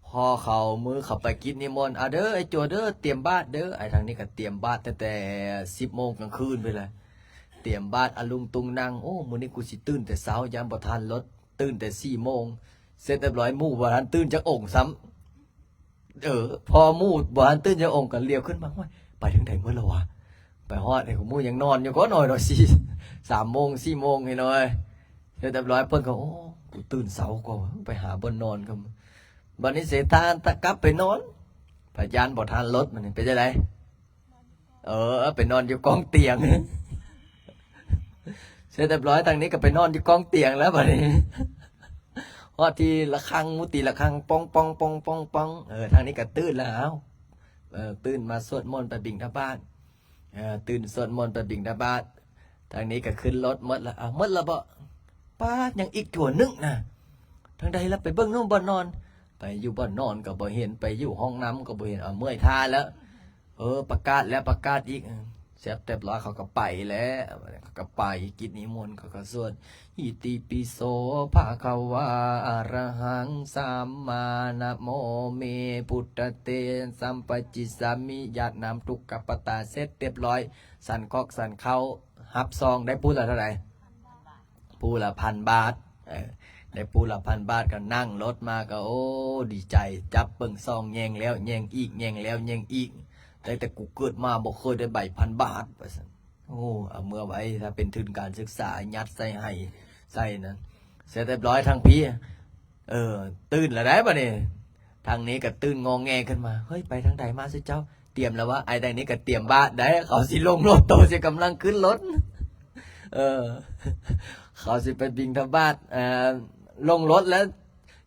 ພໍເຂົາ ມື້ເຂົາໄປກິດນິມົນ ເອົາເດີ ໄອ້ໂຈເດີ ຕຽມບາດເດີ. ໄອ້ທາງນີ້ກໍຕຽມບາດຕັ້ງແຕ່ສິບໂມງກາງຄືນພຸ້ນແຫຼະ ຕຽມບາດອະລຸງຕຸງນັ່ງ. ໂອ້ ມື້ນີ້ກູຊິຕື່ນແຕ່ເຊົ້າ ຢ້ານບໍ່ທັນລົດ ຕື່ນແຕ່ສີ່ໂມງ. ເສັດຮຽບຮ້ອຍ ໝູ່ບໍ່ທັນຕື່ນຈັກອົງຊ້ຳ. ເອີ ພໍໝູ່ບໍ່ທັນຕື່ນຈັກອົງ ກໍຫຼຽວຂຶ້ນມາ ໂອ້ຍ ໄປທາງໃດໝົດລະວະ? ໄປຮອດ ໝູ່ຍັງນອນຢູ່ກໍໜ້ອຍເນາະ ສີ່ ສາມໂມງ ສີ່ໂມງນີ້ເນາະ. ເສັດຮຽບຮ້ອຍ ເພິ່ນກໍ ໂອ້ ກູຕື່ນເຊົ້າກວ່າ ໄປຫາບ່ອນນອນກ່ອນ. ບັດນີ້ເສດຖານຕະກັບໄປນອນ ພະຢ້ານບໍ່ທັນລົດ ບັດນີ້ເປັນຈັ່ງໃດ? ເອີ ໄປນອນຢູ່ກອງຕຽງ. ເສັດຮຽບຮ້ອຍ ທາງນີ້ກໍໄປນອນຢູ່ກອງຕຽງແລ້ວບັດນີ້. ຮອດທີ່ລະຄັງ ໝູ່ຕີລະຄັງ ປ່ອງໆໆໆ. ເອີ ທາງນີ້ກໍຕື່ນແລ້ວ ເອົາ ເອີ ຕື່ນມາສວດມົນໄປບິນທະບາດ ເອີ ຕື່ນສວດມົນໄປບິນທະບາດ. ທາງນີ້ກໍຂຶ້ນລົດໝົດລະ ເອົາ ໝົດລະບໍ? ປາດ ຍັງອີກຕົວໜຶ່ງນະ. ທາງໃດລະ? ໄປເບິ່ງໜູ່ບ່ອນນອນ. ໄປຢູ່ບ່ອນນອນກໍບໍ່ເຫັນ ໄປຢູ່ຫ້ອງນ້ຳກໍບໍ່ເຫັນ ເອົາ ເມື່ອຍທ່າແລ້ວ. ເອີ ປະກາດແລ້ວປະກາດອີກ. ເອີ ເສັດຮຽບຮ້ອຍ ເຂົາກໍໄປແລ້ວ ເຂົາກໍໄປກິດນິມົນ ເຂົາກໍສວດ ອິຕິປິໂສ ພະຄະວາ ອະຣະຫັງ ສຳມານະໂມ ເມ ພຸດທະເຕ ສຳປະຈິດສາມິ ຢາດນ້ຳທຸກຂະປະຕາ. ເສັດຮຽບຮ້ອຍ ສັນຄອກສັນເຂົ້າ ຮັບຊອງໄດ້ຜູ້ລະເທົ່າໃດ? ຜູ້ລະພັນບາດ. ເອີ ໄດ້ຜູ້ລະພັນບາດ ກໍນັ່ງລົດມາກໍ ໂອ້ ດີໃຈ ຈັບເບິ່ງຊອງ ແຍງແລ້ວແຍງອີກ ແຍງແລ້ວແຍງອີກ. ຕັ້ງແຕ່ກູເກີດມາບໍ່ເຄີຍໄດ້ໃບພັນບາດ ວ່າຊັ້ນ. ໂອ້ ເອົາເມືອໄວ້ ຖ້າເປັນທຶນການສຶກສາ ຍັດໃສ່ໄຮ່ໃສ່ນັ້ນ. ເສັດຮຽບຮ້ອຍ ທາງພີ້ ເອີ ຕື່ນລະໄດ໋ບັດນີ້. ທາງນີ້ກໍຕື່ນງອແງຂຶ້ນມາ ເຮີ້ຍ ໄປທາງໃດມາຊຸເຈົ້າ? ຕຽມແລ້ວວະ? ໄອ້ໃດນີ້ກໍຕຽມບາດໄດ໋ ເຂົາຊິລົງລົດ ໂຕຊິກຳລັງຂຶ້ນລົດ. ເອີ ເຂົາຊິໄປບິນທະບາດ ເອີ ລົງລົດແລ້ວ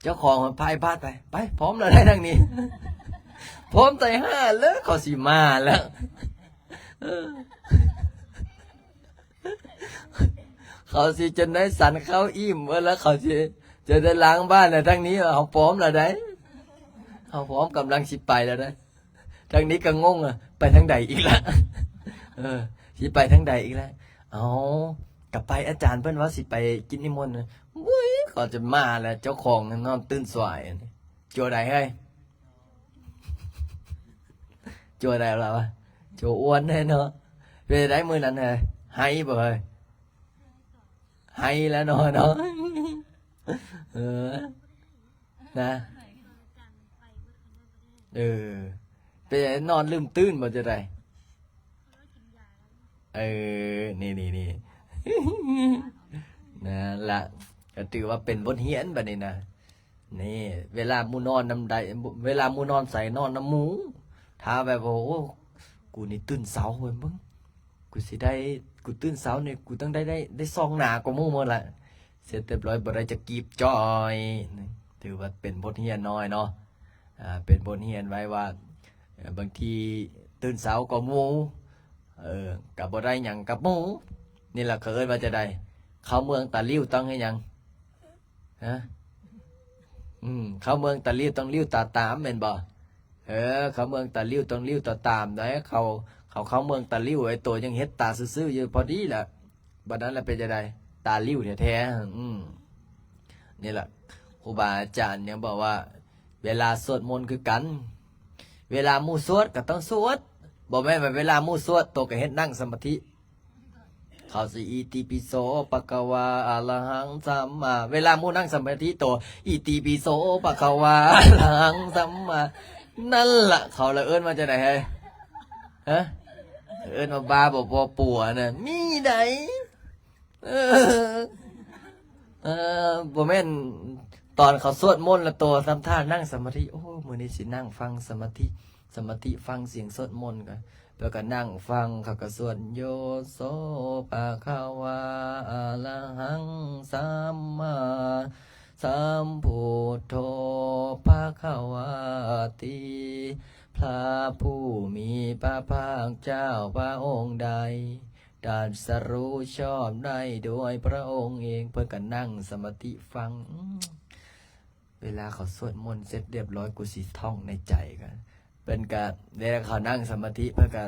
ເຈົ້າຂອງພາຍບາດໄປ ໄປ ພ້ອມແລ້ວໄດ໋ ທາງນີ້ ພ້ອມໄຕຫາແລ້ວ ເຂົາຊິມາແລ້ວ. ເອີ ເຂົາຊິຈົນໄດ້ສັນເຂົ້າອີ່ມເບິດແລ້ວ ເຂົາຊິຈະໄດ້ລ້າງບາດແລ້ວ. ທາງນີ້ເຮົາພ້ອມແລ້ວໄດ໋ ເຮົາພ້ອມກຳລັງຊິໄປແລ້ວໄດ໋. ທາງນີ້ກໍງົງ ອະ ໄປທາງໃດອີກລະ? ເອີ ຊິໄປທາງໃດອີກລະ? ເອົາ ກໍໄປ ອາຈານເພິ່ນວ່າຊິໄປກິນນິມົນ. ໂອ້ຍ ເຂົາຈະມາແລ້ວ ເຈົ້າຂອງນອນຕື່ນສວາຍ ຈົວໃດເຮີ້ຍ? ຈົວໃດລະວະ? ຈົວອ້ວນແນ່ເນາະ. ເປັນໃດມື້ນັ້ນເຮີ້ຍ? ໄຫ້ບໍ່ເຮີ້ຍ? ໄຫ້ແລ້ວເນາະ ເນາະ. ເອີ ນະ ເອີ ເປັນໃດ ນອນລືມຕື່ນບໍ່ ຈັ່ງໃດ? ເອີ ນີ້ໆໆ ນັ້ນລະ ກໍຖືວ່າເປັນບົດຮຽນບັດນີ້ນະ. ນີ້ ເວລາໝູ່ນອນນຳໃດ ເວລາໝູ່ນອນໃສ ນອນນຳໝູ່. ຖ້າແບບວ່າ ໂອ້ ກູນີ້ຕື່ນເຊົ້າເວີ້ຍ ເບິ່ງ ກູຊິໄດ້ ກູຕື່ນເຊົ້ານີ້ ກູຕ້ອງໄດ້ ໄດ້ ໄດ້ຊອງໜາກວ່າໝູ່ໝົດລະ. ເສັດຮຽບຮ້ອຍ ບໍ່ໄດ້ຈັກກີບຈ້ອຍ. ຖືວ່າເປັນບົດຮຽນນ້ອຍເນາະ ອ່າ ເປັນບົດຮຽນໄວ້ວ່າ ເອີ ບາງທີຕື່ນເຊົ້າກວ່າໝູ່ ເອີ ກໍບໍ່ໄດ້ຫຍັງກັບໝູ່. ນີ້ລະ ເຂົາເອີ້ນວ່າຈັ່ງໃດ? ເຂົ້າເມືອງຕາຫຼິວຕ້ອງເຮັດຫຍັງ? ຮະ? ອືມ ເຂົ້າເມືອງຕາຫຼິວຕ້ອງຫຼິວຕາຕາມແມ່ນບໍ່? ເອີ ເຂົ້າເມືອງຕາຫຼິວຕ້ອງຫຼິວຕາຕາມໄດ໋. ເຂົາ ເຂົາເຂົ້າເມືອງຕາຫຼິວ ໄອ້ໂຕຍັງເຮັດຕາຊື່ໆຢູ່ພໍດີລະ. ບັດນັ້ນລະເປັນຈັ່ງໃດ? ຕາຫຼິວແທ້ໆ. ອືມ ນີ້ລະ ຄູບາອາຈານຍັງບອກວ່າ ເວລາສວດມົນຄືກັນ ເວລາໝູ່ສວດກໍຕ້ອງສວດ, ບໍ່ແມ່ນວ່າເວລາໝູ່ສວດໂຕກໍເຮັດນັ່ງສະມາທິ. ເຂົາຊິ ອິຕິປິໂສ ພະຄະວາ ອະລະຫັງ ສຳມາ ເວລາໝູ່ນັ່ງສະມາທິໂຕ ອິຕິປິໂສ ພະຄະວາ ອະລະຫັງ ສຳມາ ນັ້ນລະ ເຂົາລະເອີ້ນວ່າຈັ່ງໃດເຮີ້ຍ? ຮະ? ເອີ້ນວ່າບ້າບໍ່ພໍປົວນະ ມີໃດ. ເອີ ເອີ ບໍ່ແມ່ນຕອນເຂົາສວດມົນລະໂຕທຳທ່ານັ່ງສະມາທິ, ໂອ້ ມື້ນີ້ຊິນັ່ງຟັງສະມາທິ ສະມາທິຟັງສຽງສວດມົນ ກໍ ແລ້ວກໍນັ່ງຟັງ ເຂົາກໍສວດ ໂຍໂສ ພະຄະວາ ອະລະຫັງ ສຳມາ ສຳພຸດໂທ ພະຄະວາຕິ ພະຜູ້ມີພະພາກເຈົ້າພະອົງໃດ ຕັດສະຮູ້ຊອບໄດ້ດ້ວຍພະອົງເອງ. ເພິ່ນກໍນັ່ງສະມາທິຟັງ. ເວລາເຂົາສວດມົນເສັດຮຽບຮ້ອຍ ກູຊິທ່ອງໃນໃຈ ກໍເພິ່ນກະ ເວລາເຂົານັ່ງສະມາທິ ເພິ່ນກະ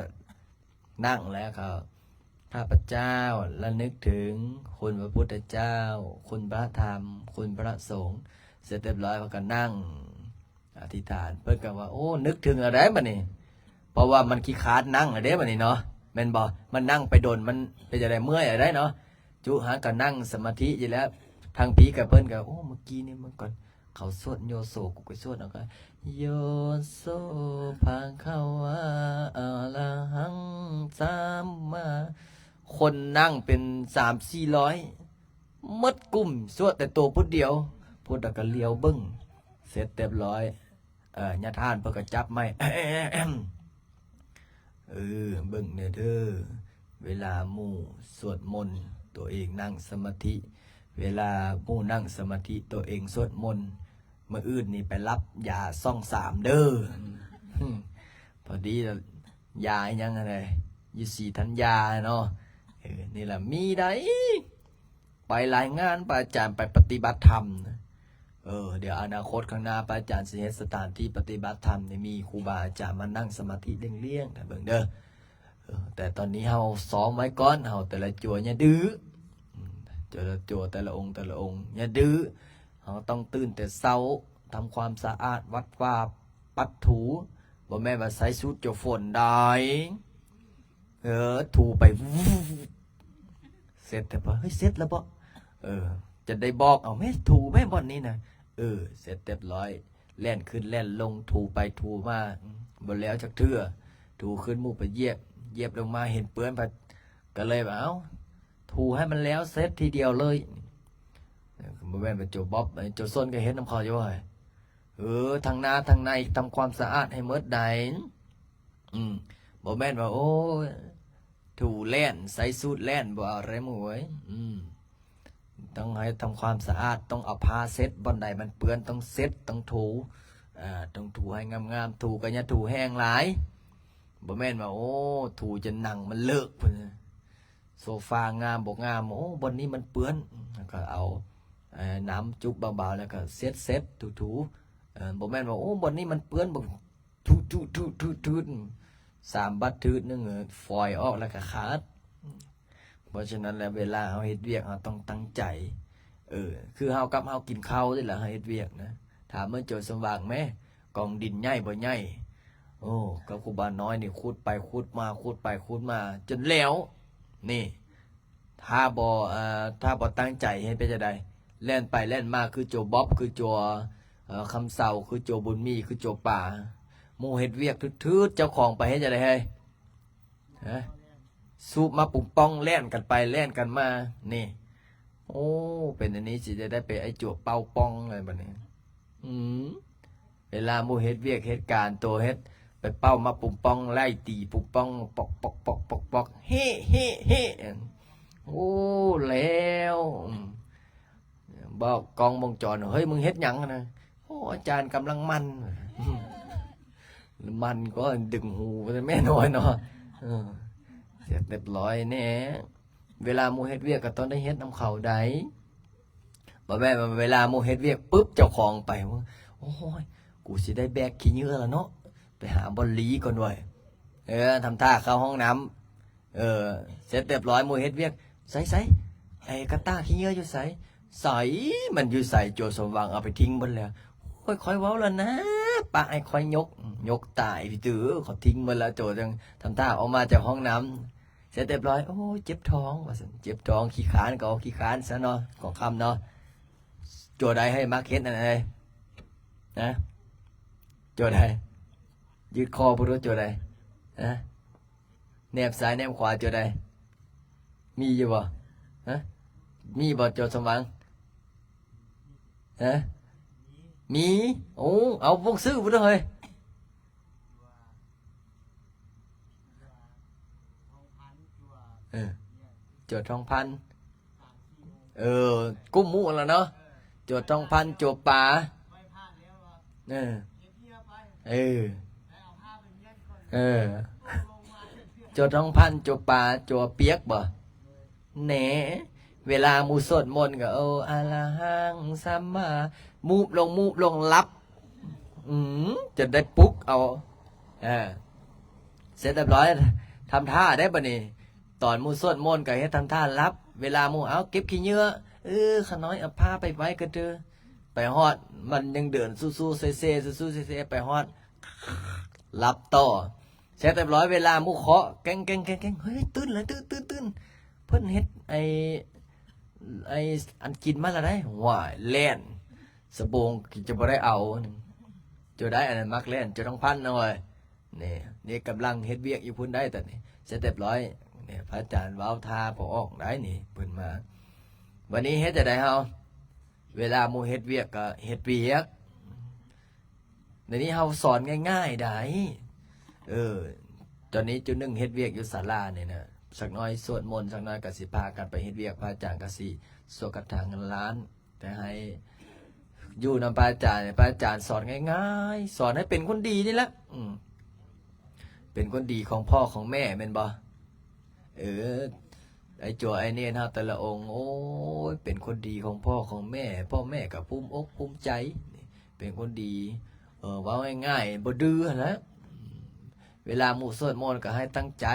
ນັ່ງແລ້ວ ເຂົາ ຂ້າພະເຈົ້າລະນຶກເຖິງຄຸນພະພຸດທະເຈົ້າ, ຄຸນພະທຳ, ຄຸນພະສົງ. ເສັດຮຽບຮ້ອຍ ເພິ່ນກະນັ່ງອະທິຖານ. ເພິ່ນກະວ່າ ໂອ້ ນຶກເຖິງແລ້ວໃດ໋ບາດນີ້, ເພາະວ່າມັນຂີ້ຄ້ານນັ່ງແລ້ວເດ້ບາດນີ້ເນາະ, ແມ່ນບໍ່? ມັນນັ່ງໄປດົນ ມັນເປັນຈັ່ງໃດ ເມື່ອຍແລ້ວໃດ໋ເນາະ. ຈຸຫາກະນັ່ງສະມາທິຢູ່ແລ້ວ. ທາງພີ້ກະເພິ່ນກະ ໂອ້ ມື້ກີ້ນີ້ມັນກໍ ເຂົາສວດໂຍໂສ ກູກໍສວດເອົາກະ ໂຍໂສ ພະຄະວາ ອະລະຫັງ ສຳມາ. ຄົນນັ່ງເປັນສາມສີ່ຮ້ອຍ ໝົດກຸ່ມ ສວດແຕ່ໂຕຜູ້ດຽວ. ພຸດທະກະຫຼຽວເບິ່ງ ເສັດຮຽບຮ້ອຍ ເອີ ຍາທ່ານເພິ່ນກະຈັບໄມ້ ເອີ ເບິ່ງແດ່ເດີ ເວລາໝູ່ສວດມົນ ໂຕເອງນັ່ງສະມາທິ, ເວລາໝູ່ນັ່ງສະມາທິ ໂຕເອງສວດມົນ. ມື້ອື່ນນີ້ໄປຮັບຢາຊ່ອງສາມເດີ. ພໍດີຢາອີ່ຫຍັງຫັ້ນແຫຼະ ຢູ່ສີທັນຍາເນາະ. ເອີ ນີ້ລະມີໃດ. ໄປລາຍງານພະອາຈານໄປປະຕິບັດທຳນະ. ເອີ ດຽວອະນາຄົດຂ້າງໜ້າພະອາຈານຊິເຮັດສະຖານທີ່ປະຕິບັດທຳນີ້ ມີຄູບາອາຈານມານັ່ງສະມາທິລ້ຽງໆ ໃຫ້ເບິ່ງເດີ. ເອີ ແຕ່ຕອນນີ້ເຮົາຊ້ອມໄວ້ກ່ອນ, ເຮົາແຕ່ລະຈົວຢ່າດື້. ອືມ ແຕ່ລະຈົວ ແຕ່ລະອົງ ແຕ່ລະອົງຢ່າດື້. ເຮົາຕ້ອງຕື່ນແຕ່ເຊົ້າ ທຳຄວາມສະອາດວັດວາ ປັດຖູ. ບໍ່ແມ່ນວ່າໃສ່ສູດຈົວຝົນໄດ໋. ເອີ ຖູໄປ ເສັດແລ້ວບໍ່? ເຮີ້ຍ ເສັດແລ້ວບໍ່? ເອີ ຈະໄດ້ບອກ ເອົາແມ້ ຖູແມ້ບ່ອນນີ້ນະ. ເອີ ເສັດຮຽບຮ້ອຍ ແລ່ນຂຶ້ນແລ່ນລົງ ຖູໄປຖູມາ ອືມ ບໍ່ແລ້ວຈັກເທື່ອ. ຖູຂຶ້ນໝູ່ໄປຢຽບ ຢຽບລົງມາເຫັນເປື້ອນ ພັດກໍເລີຍວ່າ ເອົ້າ ຖູໃຫ້ມັນແລ້ວເສັດທີດຽວເລີຍ. ບໍ່ແມ່ນວ່າໂຈບອບ ໂຈຊົນກໍເຮັດນຳເຂົາຢູ່ເວີ້ຍ. ເອີ ທັງໜ້າທັງໃນ ທຳຄວາມສະອາດໃຫ້ໝົດໃດ໋. ອືມ ບໍ່ແມ່ນວ່າ ໂອ້ຍ ຖູແລ່ນ ໃສ່ສູດແລ່ນ ບໍ່ເອົາເດ້ໝູ່ເອີຍ. ອືມ ຕ້ອງໃຫ້ທຳຄວາມສະອາດ ຕ້ອງເອົາຜ້າເຊັດ ບ່ອນໃດມັນເປື້ອນຕ້ອງເຊັດ ຕ້ອງຖູ ອາ ຕ້ອງຖູໃຫ້ງາມໆ. ຖູກໍຢ່າຖູແຮງຫຼາຍ ບໍ່ແມ່ນວ່າ ໂອ້ ຖູຈົນໜັງມັນເລີກພຸ້ນ. ໂຊຟາງາມບໍ່ງາມ ໂອ້ ບ່ອນນີ້ມັນເປື້ອນ ແລ້ວກໍເອົາ ເອີ ນ້ຳຈຸບເບົາໆ ແລ້ວກໍເຊັດໆ ຖູໆ. ເອີ ບໍ່ແມ່ນວ່າ ໂອ້ ບ່ອນນີ້ມັນເປື້ອນ ບາງ ຖູໆ ຖູດ ຖູດ ຖູດ ສາມບາດ ຖືດໜຶ່ງ ເອີ ຝອຍອອກແລ້ວກໍຂາດ. ເພາະສະນັ້ນແລ້ວ ເວລາເຮົາເຮັດວຽກ ເຮົາຕ້ອງຕັ້ງໃຈ. ເອີ ຄືເຮົາກັບເຮົາກິນເຂົ້ານີ້ແຫຼະ ເຮົາເຮັດວຽກນະ. ຖາມເບິ່ງໂຈສມຫວັງແມ້ ກອງດິນໃຫຍ່ບໍ່ໃຫຍ່? ໂອ້ ກັບຄູບານ້ອຍນີ້ ຂຸດໄປຂຸດມາ ຂຸດໄປຂຸດມາ ຈົນແລ້ວ. ນີ້ ຖ້າບໍ່ ເອີ ຖ້າບໍ່ຕັ້ງໃຈເຮັດເປັນຈັ່ງໃດ? ແລ່ນໄປແລ່ນມາຄືໂຈບອບ ຄືໂຈ ເອີ ຄຳເຊົາ ຄືໂຈບຸນມີ ຄືໂຈປາ. ໝູ່ເຮັດວຽກຖືດໆ ເຈົ້າຂອງໄປເຮັດຈັ່ງໃດເຮີ້ຍ? ຮະ? ສູບມາປຸງປ່ອງ ແລ່ນກັນໄປແລ່ນກັນມາ ນີ້. ໂອ້ ເປັນອັນນີ້ຊິໄດ້ໄປໄອ້ຈົວເປົ່າປ່ອງແລ້ວບັດນີ້. ອືມ ເວລາໝູ່ເຮັດວຽກເຮັດການ ໂຕເຮັດໄປເປົ່າມາປຸງປ່ອງ ໄລ່ຕີປຸງປ່ອງ ປອກໆໆໆ ເຮ ເຮ ເຮ. ໂອ້ ແລ້ວ ອືມ ບອກກ້ອງວົງຈອນ ເຮີ້ຍ ມຶງເຮັດຫຍັງຫັ້ນນະ? ໂອ້ ອາຈານກຳລັງໝັ່ນ. ໝັ່ນກໍດຶງຫູ ແມ່ນ້ອຍເນາະ. ເອີ ເສັດຮຽບຮ້ອຍແນ່. ເວລາໝູ່ເຮັດວຽກກໍຕ້ອງໄດ້ເຮັດນຳເຂົາໃດ໋. ບໍ່ແມ່ນວ່າເວລາໝູ່ເຮັດວຽກປຶບ ເຈົ້າຂອງໄປ ໂອ້ຍ ກູຊິໄດ້ແບກຂີ້ເຫຍື້ອລະເນາະ ໄປຫາບ່ອນຫຼີ່ກ່ອນເວີ້ຍ. ເອີ ທຳທ່າເຂົ້າຫ້ອງນ້ຳ ເອີ ເສັດຮຽບຮ້ອຍ ໝູ່ເຮັດວຽກ ໃສໆ ໄອ້ກະຕ່າຂີ້ເຫຍື້ອຢູ່ໃສ? ໃສ ມັນຢູ່ໃສ? ໂຈສົມຫວັງເອົາໄປຖິ້ມເບິດແລ້ວ. ໂອ້ຍ ຂ້ອຍເວົ້າລະນະ ປະໃຫ້ຂ້ອຍຍົກ ຍົກຕາຍພີ່ຕື້ ເຂົາຖິ້ມໝົດແລ້ວ. ໂຈຈັ່ງທຳທ່າອອກມາຈາກຫ້ອງນ້ຳ ເສັດຮຽບຮ້ອຍ ໂອ້ຍ ເຈັບທ້ອງວ່າຊັ້ນ ເຈັບທ້ອງ ຂີ້ຄ້ານກໍເອົາຂີ້ຄ້ານຊະເນາະ ຂອງຄຳເນາະ. ໂຈໃດໃຫ້ມັກເຮັດອັນໃດ ນະ ໂຈໃດ ຢືດຄໍພຸ້ນ ໂຈໃດ ນະ ແນບຊ້າຍແນບຂວາ ໂຈໃດ ມີຢູ່ບໍ່ ຮະ ມີບໍ່ ໂຈສົມຫວັງ ຮະ ມີ ໂອ້ ເອົາບໍ່ຊື້ພຸ້ນເຮີ້ຍ ເອີ ໂຈທອງພັນ ເອີ ກຸ້ມໝູ່ລະເນາະ ໂຈທອງພັນ ໂຈປາ ເອີ ເອີ ເອີ ໂຈທອງພັນ ໂຈປາ ໂຈປຽກບໍ່ ແໜ ເວລາໝູ່ສວດມົນກໍ ໂອ ອະລະຫັງ ສຳມາ ມູບລົງ ມູບລົງ ຫຼັບ ອືມ ຈົນໄດ້ປຸກເອົາ ເອີ ເສັດຮຽບຮ້ອຍ ທຳທ່າໄດ້ບັດນີ້ ຕອນໝູ່ສວດມົນກໍເຮັດທຳທ່າຫຼັບ ເວລາໝູ່ ເອົາ ເກັບຂີ້ເຫຍື້ອ ເອີ ຂ້ານ້ອຍເອົາຜ້າໄປໄວ້ກະເດີ ໄປຮອດ ມັນຍັງເດີນຊູ່ໆເຊໆ ຊູ່ໆເຊໆ ໄປຮອດ ຫຼັບຕໍ່ ເສັດຮຽບຮ້ອຍ ເວລາໝູ່ເຄາະ ແກ້ງໆໆໆ ເຮີ້ຍ ຕື່ນລະ ຕື່ນໆໆ ເພິ່ນເຮັດໄອ້ ໄອ້ອັນກິນມາລະໄດ໋ ຫວາຍ ແລ່ນ ສະໂບງ ຈະບໍ່ໄດ້ເອົາ ເຈົ້າໄດ້ອັນນັ້ນມັກແລ່ນ ເຈົ້າຕ້ອງພັນເອົາເວີຍ ນີ້ ນີ້ກຳລັງເຮັດວຽກຢູ່ພຸ້ນໄດ໋ຕອນນີ້ ເສັດຮຽບຮ້ອຍ ນີ້ ພະອາຈານເວົ້າທ່າບໍ່ອອກໄດ໋ນີ້ ເພິ່ນມາ ບັດນີ້ເຮັດຈັ່ງໃດເຮົາ ເວລາໝູ່ເຮັດວຽກກໍເຮັດວຽກ ດຽວນີ້ເຮົາສອນງ່າຍໆໄດ໋ ເອີ ຕອນນີ້ຈຸໜຶ່ງເຮັດວຽກຢູ່ສາລານີ້ນະ ສັກໜ້ອຍສວດມົນ ສັກໜ້ອຍກໍຊິພາກັນໄປເຮັດວຽກ ພະອາຈານກໍຊິສວດຄາຖາເງິນລ້ານ ແຕ່ໃຫ້ຢູ່ນຳພະອາຈານ ພະອາຈານສອນງ່າຍໆ ສອນໃຫ້ເປັນຄົນດີນີ້ແຫຼະ ອືມ ເປັນຄົນດີຂອງພໍ່ຂອງແມ່ແມ່ນບໍ່? ເອີ ໄອ້ຈົວໄອ້ເນນເຮົາແຕ່ລະອົງ ໂອ້ຍ ເປັນຄົນດີຂອງພໍ່ຂອງແມ່ ພໍ່ແມ່ກໍພູມອົກພູມໃຈ ເປັນຄົນດີ ເອີ ເວົ້າງ່າຍໆ ບໍ່ດື້ຫັ້ນລະ ເວລາໝູ່ສວດມົນກໍໃຫ້ຕັ້ງໃຈ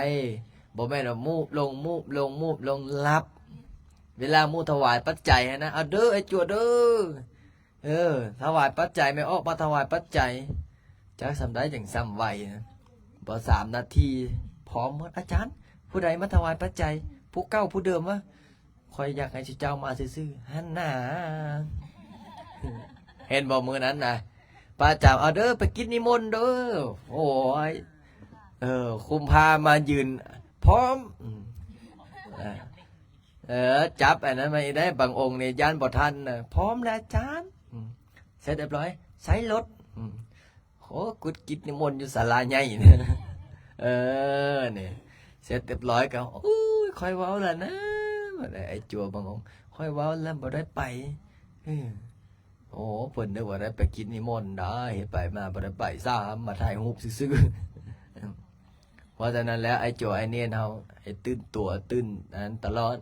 ບໍ່ແມ່ນວ່າມູບລົງ ມູບລົງ ມູບລົງ ຫຼັບ ເວລາໝູ່ຖວາຍປັດໄຈຫັ້ນນະ ເອົາເດີ ໄອ້ຈົວເດີ ເອີ ຖວາຍປັດໄຈ ແມ່ອອກມາຖວາຍປັດໄຈ ຈັກສ່ຳໃດຈັ່ງສ່ຳໄວນະ ບໍ່ສາມນາທີ ພ້ອມໝົດ ອາຈານ ຜູ້ໃດມາຖວາຍປັດໄຈ ຜູ້ເກົ່າຜູ້ເດີມວະ ຂ້ອຍຢາກໃຫ້ເຈົ້າມາຊື່ໆ ຫັ້ນນາ ເຫັນບໍ່ມື້ນັ້ນນະ ພະອາຈານ ເອົາເດີ ໄປກິດນິມົນເດີ ໂອ້ຍ ເອີ ຄຸມພາມາຢືນ ພ້ອມ ອືມ ເອີ ຈັບອັນນັ້ນມາອີກໄດ້ ບາງອົງນີ້ຢ້ານບໍ່ທັນນະ ພ້ອມແລ້ວອາຈານ ອືມ ເສັດຮຽບຮ້ອຍ ໃສ່ລົດ ອືມ ໂອ້ ກຸດກິດນິມົນຢູ່ສາລາໃຫຍ່ ເອີ ນີ້ ເສັດຮຽບຮ້ອຍກໍ ໂອ້ຍ ຂ້ອຍເວົ້າແລ້ວນະ ໄອ້ຈົວບາງອົງ ຂ້ອຍເວົ້າແລ້ວບໍ່ໄດ້ໄປ ເອີ ໂອ້ ເພິ່ນນຶກວ່າໄດ້ໄປກິດນິມົນໄດ໋ ເຮັດໄປມາບໍ່ໄດ້ໄປຊ້ຳ ມາຖ່າຍຮູບຊື່ໆ ເພາະສະນັ້ນແລ້ວ ໄອ້ຈົວໄອ້ເນນເຮົາໃຫ້ຕື່ນຕົວ ຕື່ນອັນນັ້ນຕະຫຼອດ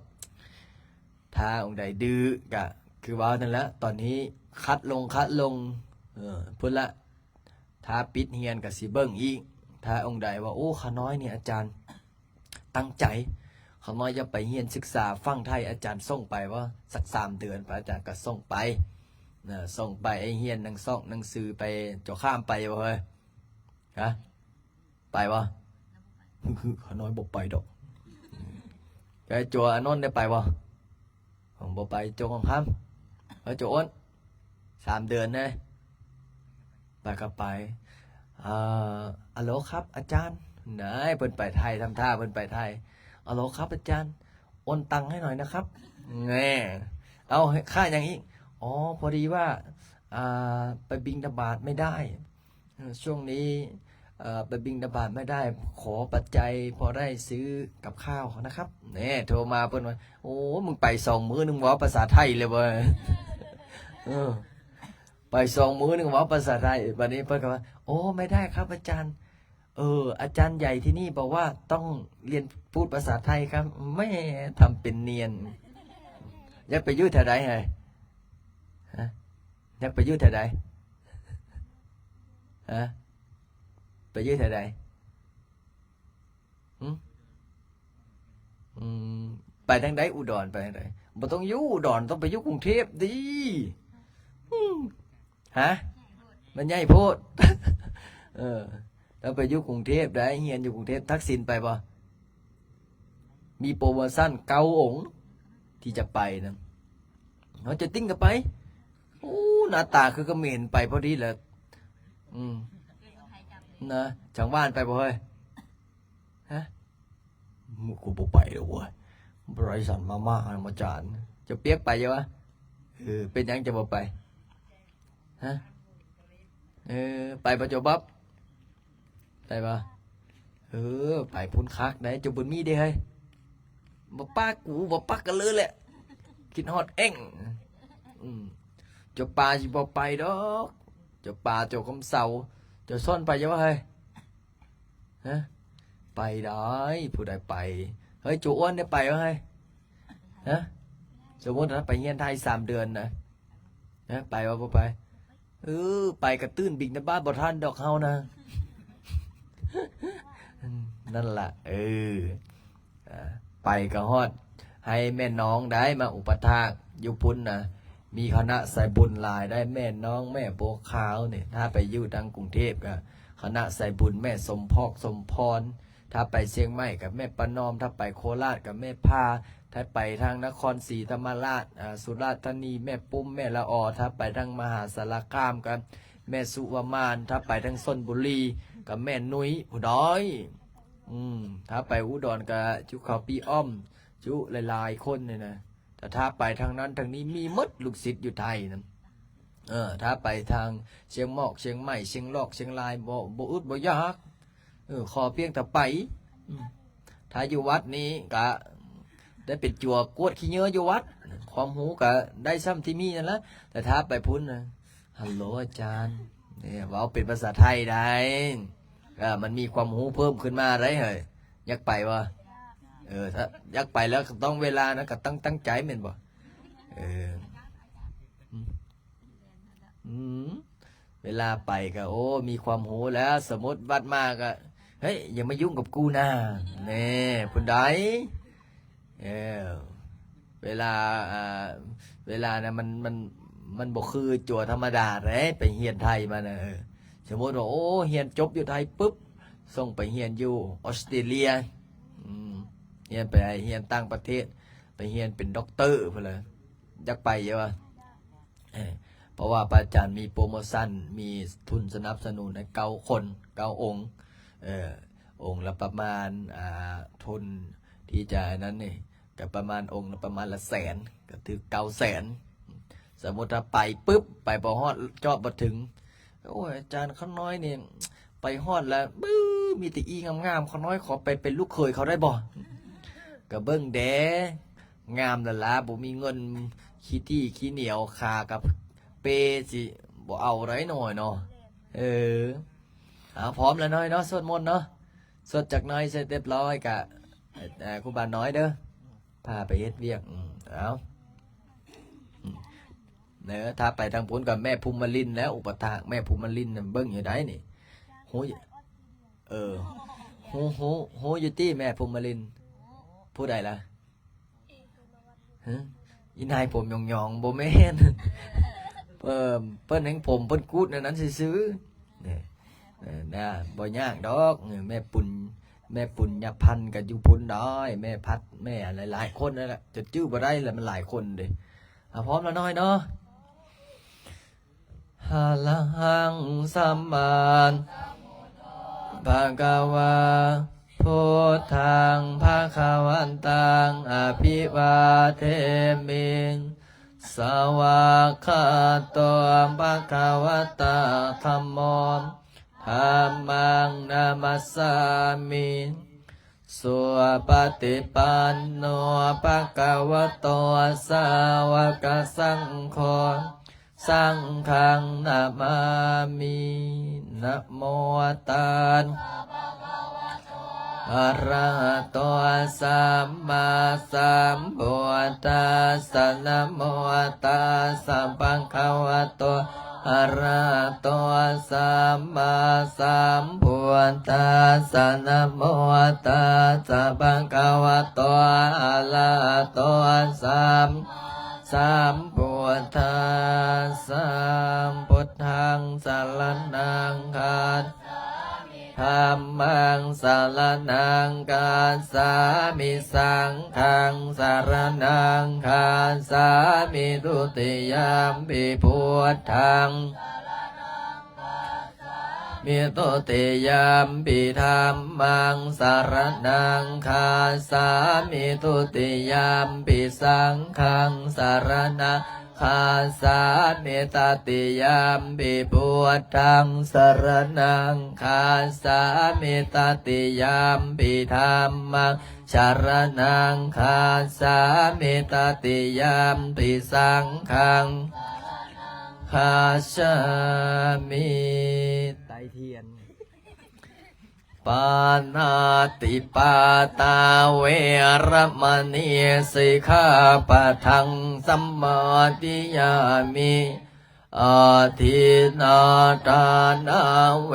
ຖ້າອົງໃດດື້ກະຄືເວົ້ານັ້ນແຫຼະ ຕອນນີ້ຄັດລົງ ຄັດລົງ ເອີ ພຸ້ນລະ ຖ້າປິດຮຽນກະຊິເບິ່ງອີກ ຖ້າອົງໃດວ່າ ໂອ້ ຂ້ານ້ອຍນີ້ອາຈານ ຕັ້ງໃຈ ຂ້ານ້ອຍຢາກໄປຮຽນສຶກສາຝັ່ງໄທ ອາຈານສົ່ງໄປບໍ່ ສັກສາມເດືອນ ພະອາຈານກໍສົ່ງໄປ ນະ ສົ່ງໄປໃຫ້ຮຽນໜັງຊອກໜັງສືໄປ ເຈົ້າຂ້າມໄປບໍ່ເຮີ້ຍ ຮະ ໄປບໍ່? ຄືຂ້ານ້ອຍບໍ່ໄປດອກ ແຕ່ຈົວອານົນໄດ້ໄປບໍ່? ບໍ່ໄປ ຈົວກອງຄຳ ເອີ ໂຈໂອນ ສາມເດືອນເດ້ ໄປກໍໄປ ອາ ອາໂລຄັບອາຈານ ນາຍ ເພິ່ນໄປໄທ ທຳທ່າເພິ່ນໄປໄທ ອາໂລຄັບອາຈານ ໂອນຕັງໃຫ້ໜ້ອຍນະຄັບ ແນ່ ເອົາ ຄ່າຫຍັງອີກ? ອໍ ພໍດີວ່າ ອາ ໄປບິນທະບາດໄມ່ໄດ້ ເອີ ຊ່ວງນີ້ ເອີ ໄປບິນທະບາດໄມ່ໄດ້ ຂໍປັດໄຈພໍໄດ້ຊື້ກັບຂ້າວນະຄັບ ແນ່ ໂທມາເພິ່ນວ່າ ໂອ້ ມຶງໄປສອງມື້ ມຶງເວົ້າພາສາໄທເລີຍບໍ່? ເອີ ໄປສອງມື້ ນຶກເວົ້າພາສາໄທ ບາດນີ້ເພິ່ນກໍວ່າ ໂອ້ ໄມ່ໄດ້ຄັບອາຈານ ເອີ ອາຈານໃຫຍ່ທີ່ນີ້ບອກວ່າຕ້ອງລຽນພູດພາສາໄທຄັບ ແໝ່ ທຳເປັນນຽນ ຢາກໄປຢູ່ແຖວໃດ ຮະ ຮະ ຢາກໄປຢູ່ແຖວໃດ ຮະ ໄປຢູ່ແຖວໃດ? ຫື ອືມ ໄປທາງໃດ ອຸດອນ ໄປທາງໃດ? ບໍ່ຕ້ອງຢູ່ອຸດອນ ຕ້ອງໄປຢູ່ກຸງເທບຕິ ຫື ຮະ ມັນໃຫຍ່ໂພດ. ເອີ ລາວໄປຢູ່ກຸງເທບໄດ໋ ຮຽນຢູ່ກຸງເທບ. ທັກສິນໄປບໍ່? ມີໂປຣໂມຊັນເກົ້າອົງທີ່ຈະໄປນະ. ເຮົາຈະຕິ້ງກໍໄປ. ໂອ້ ໜ້າຕາຄືກະເໝນ ໄປພໍດີແຫຼະ. ອືມ ນະ ຈັ່ງຫວານໄປບໍ່ເຮີ້ຍ? ຮະ? ກູບໍ່ໄປດອກເວີຍ ບໍລິສັດມາມ່ານຳອາຈານ. ເຈົ້າປຽກໄປຢູ່ວະ? ເອີ ເປັນຫຍັງຈະບໍ່ໄປ? ຮະ? ເອີ ໄປບໍ່ເຈົ້າບັບ? ໄປບໍ່? ເອີ ໄປພຸ້ນຄັກໄດ໋. ເຈົ້າບຸນມີເດ້ເຮີ້ຍ? ບໍ່ປະ ກູບໍ່ປະກັນເລີຍແຫຼະ. ຄິດຮອດແອງ. ອືມ ເຈົ້າປາຊິບໍ່ໄປດອກ. ເຈົ້າປາ ເຈົ້າຄຳເຊົາ ເຈົ້າຊອນໄປຢູ່ວະເຮີ້ຍ? ຮະ? ໄປໄດ້ ຜູ້ໃດໄປ? ເຮີ້ຍ ໂຈອ້ວນໄດ້ໄປບໍ່ເຮີ້ຍ? ຮະ? ສົມມຸດວ່າໄປຮຽນໄທສາມເດືອນນະ. ຮະ? ໄປບໍ່? ບໍ່ໄປ. ເອີ ໄປກະຕື່ນບິນທະບາດບໍ່ທັນດອກເຮົານະ. ນັ້ນລະ ເອີ ອາ ໄປກະຮອດ ໃຫ້ແມ່ນ້ອງໄດ້ມາອຸປະຖາກຢູ່ພຸ້ນນະ. ມີຄະນະສາຍບຸນຫຼາຍໄດ໋ ແມ່ນ້ອງ ແມ່ບົວຂາວນີ້. ຖ້າໄປຢູ່ທາງກຸງເທບກະຄະນະສາຍບຸນ ແມ່ສົມພອກ ສົມພອນ. ຖ້າໄປຊຽງໃໝ່ກະແມ່ປະນອມ. ຖ້າໄປໂຄລາດກະແມ່ພາ. ຖ້າໄປທາງນະຄອນສີທຳມະລາດ ອາ ສຸລາດທານີ ແມ່ປຸ້ມ ແມ່ລະອໍ. ຖ້າໄປທາງມະຫາສາລະຄາມກະແມ່ສຸວະມານ. ຖ້າໄປທາງຊົນບຸລີກະແມ່ນຸ້ຍ ຜູ້ດອຍ. ອືມ ຖ້າໄປອຸດອນກະຈຸເຂົ້າປີ້ອ້ອມ ຈຸຫຼາຍໆຄົນນີ້ນະ. ແຕ່ຖ້າໄປທາງນັ້ນທາງນີ້ມີໝົດ ລູກສິດຢູ່ໄທນັ້ນ. ເອີ ຖ້າໄປທາງຊຽງໝອກ ຊຽງໃໝ່ ຊຽງລອກ ຊຽງລາຍ ບໍ່ ບໍ່ອຶດບໍ່ຢາກ. ເອີ ຂໍພຽງແຕ່ໄປ. ອືມ ຖ້າຢູ່ວັດນີ້ກະໄດ້ເປັນຈົວກວດຂີ້ເຫຍື້ອຢູ່ວັດ ຄວາມຮູ້ກະໄດ້ຊ່ຳທີ່ມີນັ້ນລະ. ແຕ່ຖ້າໄປພຸ້ນນະ ຮັນໂຫຼອາຈານ ນີ້ເວົ້າເປັນພາສາໄທໄດ້. ເອີ ມັນມີຄວາມຮູ້ເພີ່ມຂຶ້ນມາໄດ໋ເຮີ້ຍ. ຢາກໄປບໍ່? ເອີ ຖ້າຢາກໄປແລ້ວກໍຕ້ອງເວລານະ ກໍຕ້ອງຕັ້ງໃຈແມ່ນບໍ່? ເອີ ອືມ ອືມ ເວລາໄປກໍ ໂອ້ ມີຄວາມຮູ້ແລ້ວ. ສົມມຸດວັດມາກໍ ເຮີ້ຍ ຢ່າມາຫຍຸ້ງກັບກູນະ ແນ່ ຜູ້ໃດ. ເອີ ເວລາ ອ່າ ເວລານະ ມັນ ມັນ ມັນບໍ່ຄືຈົວທຳມະດາເດ້ ໄປຮຽນໄທມານະ. ເອີ ສົມມຸດວ່າ ໂອ້ ຮຽນຈົບຢູ່ໄທປຶບ ສົ່ງໄປຮຽນຢູ່ອອສເຕຣເລຍ. ອືມ ຮຽນໄປ ຮຽນຕ່າງປະເທດ ໄປຮຽນເປັນດັອກເຕີພຸ້ນລະ. ຢາກໄປຢູ່ວະ? ເອີ ເພາະວ່າພະອາຈານມີໂປຣໂມຊັນ ມີທຶນສະໜັບສະໜູນໃຫ້ເກົ້າຄົນ ເກົ້າອົງ. ເອີ ອົງລະປະມານ ອ່າ ທຶນທີ່ຈະອັນນັ້ນນີ້ ກໍປະມານອົງລະປະມານລະແສນ ກໍຖືກເກົ້າແສນ. ສົມມຸດຖ້າໄປປຶບ ໄປບໍ່ຮອດ ຈອດບໍ່ເຖິງ ໂອ້ຍ ອາຈານ ຂ້ານ້ອຍນີ້ໄປຮອດແລ້ວ ບື ມີແຕ່ອີ່ງາມໆ ຂ້ານ້ອຍຂໍໄປເປັນລູກເຂີຍເຂົາໄດ້ບໍ່? ກໍເບິ່ງແດ່ ງາມລະລາ ບໍ່ມີເງິນ ຂີ້ຖີ່ຂີ້ໜຽວ ຂາກໍເປ ຊິບໍ່ເອົາໄດ້ນ້ອຍເນາະ. ເອີ ເອົາ ພ້ອມລະນ້ອຍເນາະ ສວດມົນເນາະ ສວດຈັກໜ້ອຍ ເສັດຮຽບຮ້ອຍກະ ເອີ ຄູບານ້ອຍເດີ ພາໄປເຮັດວຽກ. ອືມ ເອົາ ອືມ ເອີ ຖ້າໄປທາງພຸ້ນກໍແມ່ພູມມະລິນແລ້ວ ອຸປະຖາກແມ່ພູມມະລິນນະ ເບິ່ງຢູ່ໃດນີ້ ຮູ້ ເອີ ຮູ້ ຮູ້ ຮູ້ຢູ່ຕິແມ່ພູມມະລິນ? ຜູ້ໃດລະ? ຮະ? ອີນາຍຜົມຫຍອງໆ ບໍ່ແມ່ນ ເອີ ເພິ່ນແຮ່ງຜົມເພິ່ນກູດແນວນັ້ນຊື່ໆ. ນີ້ ເອີ ນະ ບໍ່ຍາກດອກ ເອີ ແມ່ປຸນ ແມ່ປຸນຍາພັນກໍຢູ່ພຸ້ນດອຍ ແມ່ພັດ ແມ່ຫຼາຍໆຄົນນັ້ນແຫຼະ ຈົນຈື່ບໍ່ໄດ້ລະ ມັນຫຼາຍຄົນເດ້. ອາ ພ້ອມລະນ້ອຍເນາະ. ອະລະຫັງ ສຳມາ ພະຄະວາ ພຸດທັງ ພະຄະວັນຕັງ ອະພິວາເທມິ ສະວາກຂາໂຕ ພະຄະວະຕາ ທຳໂມ ທຳມັງ ນະມັດສາມິ ສຸປະຕິປັນໂນ ພະຄະວະໂຕ ສາວະກະສັງໂຄ ສັງຄັງ ນະມາມິ ນະໂມຕັດສະ ພະຄະວະໂຕ ອະລະຫະໂຕ ສຳມາສຳພຸດທັດສະ ນະໂມຕັດສະ ພະຄະວະໂຕ ອະລະຫະໂຕ ສຳມາສຳພຸດທັດສະ ນະໂມຕັດສະ ພະຄະວະໂຕ ອະລະຫະໂຕ ສຳ ສາມ ພຸດທັດສະ ພຸດທັງສະລະນັງຄັດສາມິ ທຳມັງສະລະນັງຄັດສາມິ ສັງຄັງສະລະນັງຄັດສາມິ ທຸຕິຍຳປິ ພຸດທັງ ມິ ທຸຕິຍຳປິ ທຳມັງສະລະນັງຄັດສາມິ ທຸຕິຍຳປິ ສັງຄັງສະລະນັງຄັດສາມິ ຕະຕິຍຳປິ ພຸດທັງສະລະນັງຄັດສາມິ ຕະຕິຍຳປິ ທຳມັງ ສະລະນັງຄັດສາມິ ຕະຕິຍຳປິ ສັງຄັງ ສະລະນັງຄັດສາມິ ໄຕ້ທຽນ ປານາຕິປາຕາ ເວລະມະນີ ສິກຂາປະທັງ ສະມາທິຍາມິ ອາທິນນາທານາ ເວ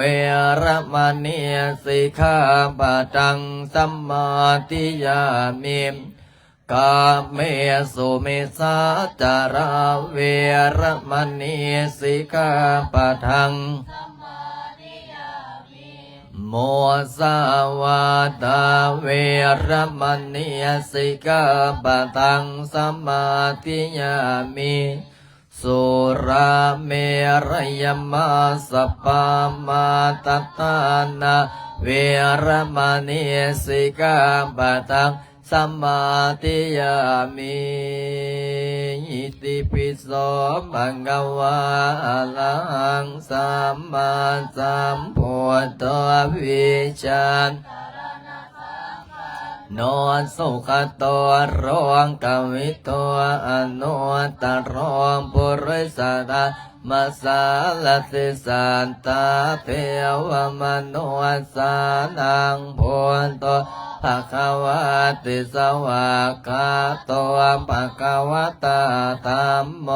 ລະມະນີ ສິກຂາປະທັງ ສະມາທິຍາມິ ກາເມສຸມິດສາຈາລາ ເວລະມະນີ ສິກຂາປະທັງ ສະມາທິຍາມິ ມຸສາວາທາ ເວລະມະນີ ສິກຂາປະທັງ ສະມາທິຍາມິ ສຸລາເມຣະຍະມາສະປາມາທັດຖານາ ເວລະມະນີ ສິກຂາປະທັງ ສະມາທິຍາມິ ອິຕິປິໂສ ພະຄະວາ ອະລະຫັງ ສຳມາສຳພຸດໂທ ວິຊາ ໂນ ສຸຂະໂຕ ໂລກະວິທູ ອະນຸດຕະໂລ ປຸລິສະທຳມະສາລະຖິ ສັດຖາເທວະມະນຸດສານັງ ພຸດໂທ ພະຄະວາຕິ ສະຫວາກຂາໂຕ ພະຄະວະຕາ ທຳໂມ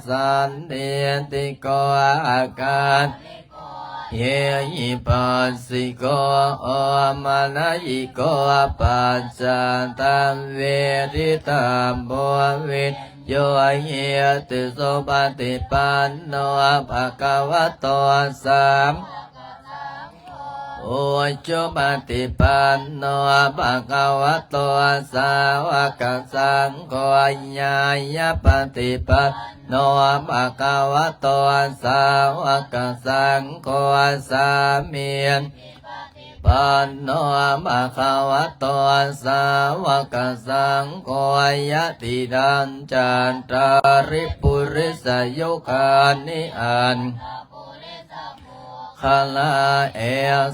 ສັນທິຕິໂກ ອາກາລິໂກ ເຫຫິປັດສິໂກ ໂອປະນະຍິໂກ ປັດຈັດຕະເວທິຕາໂພ ວິນຍູຫິຕິ ສຸປະຕິປັນໂນ ພະຄະວະໂຕ ສາວະກະສັງໂຄ ອຸຈຸປະຕິປັນໂນ ພະຄະວະໂຕ ສາວະກະສັງໂຄ ຍາຍະປະຕິປັນໂນ ພະຄະວະໂຕ ສາວະກະສັງໂຄ ສາມີ ປະຕິປັນໂນ ພະຄະວະໂຕ ສາວະກະສັງໂຄ ຍະຕິດານຈັດຕາລິ ປຸລິສະຍຸຄານິ ອັດຖະ ຄະລາ ເອ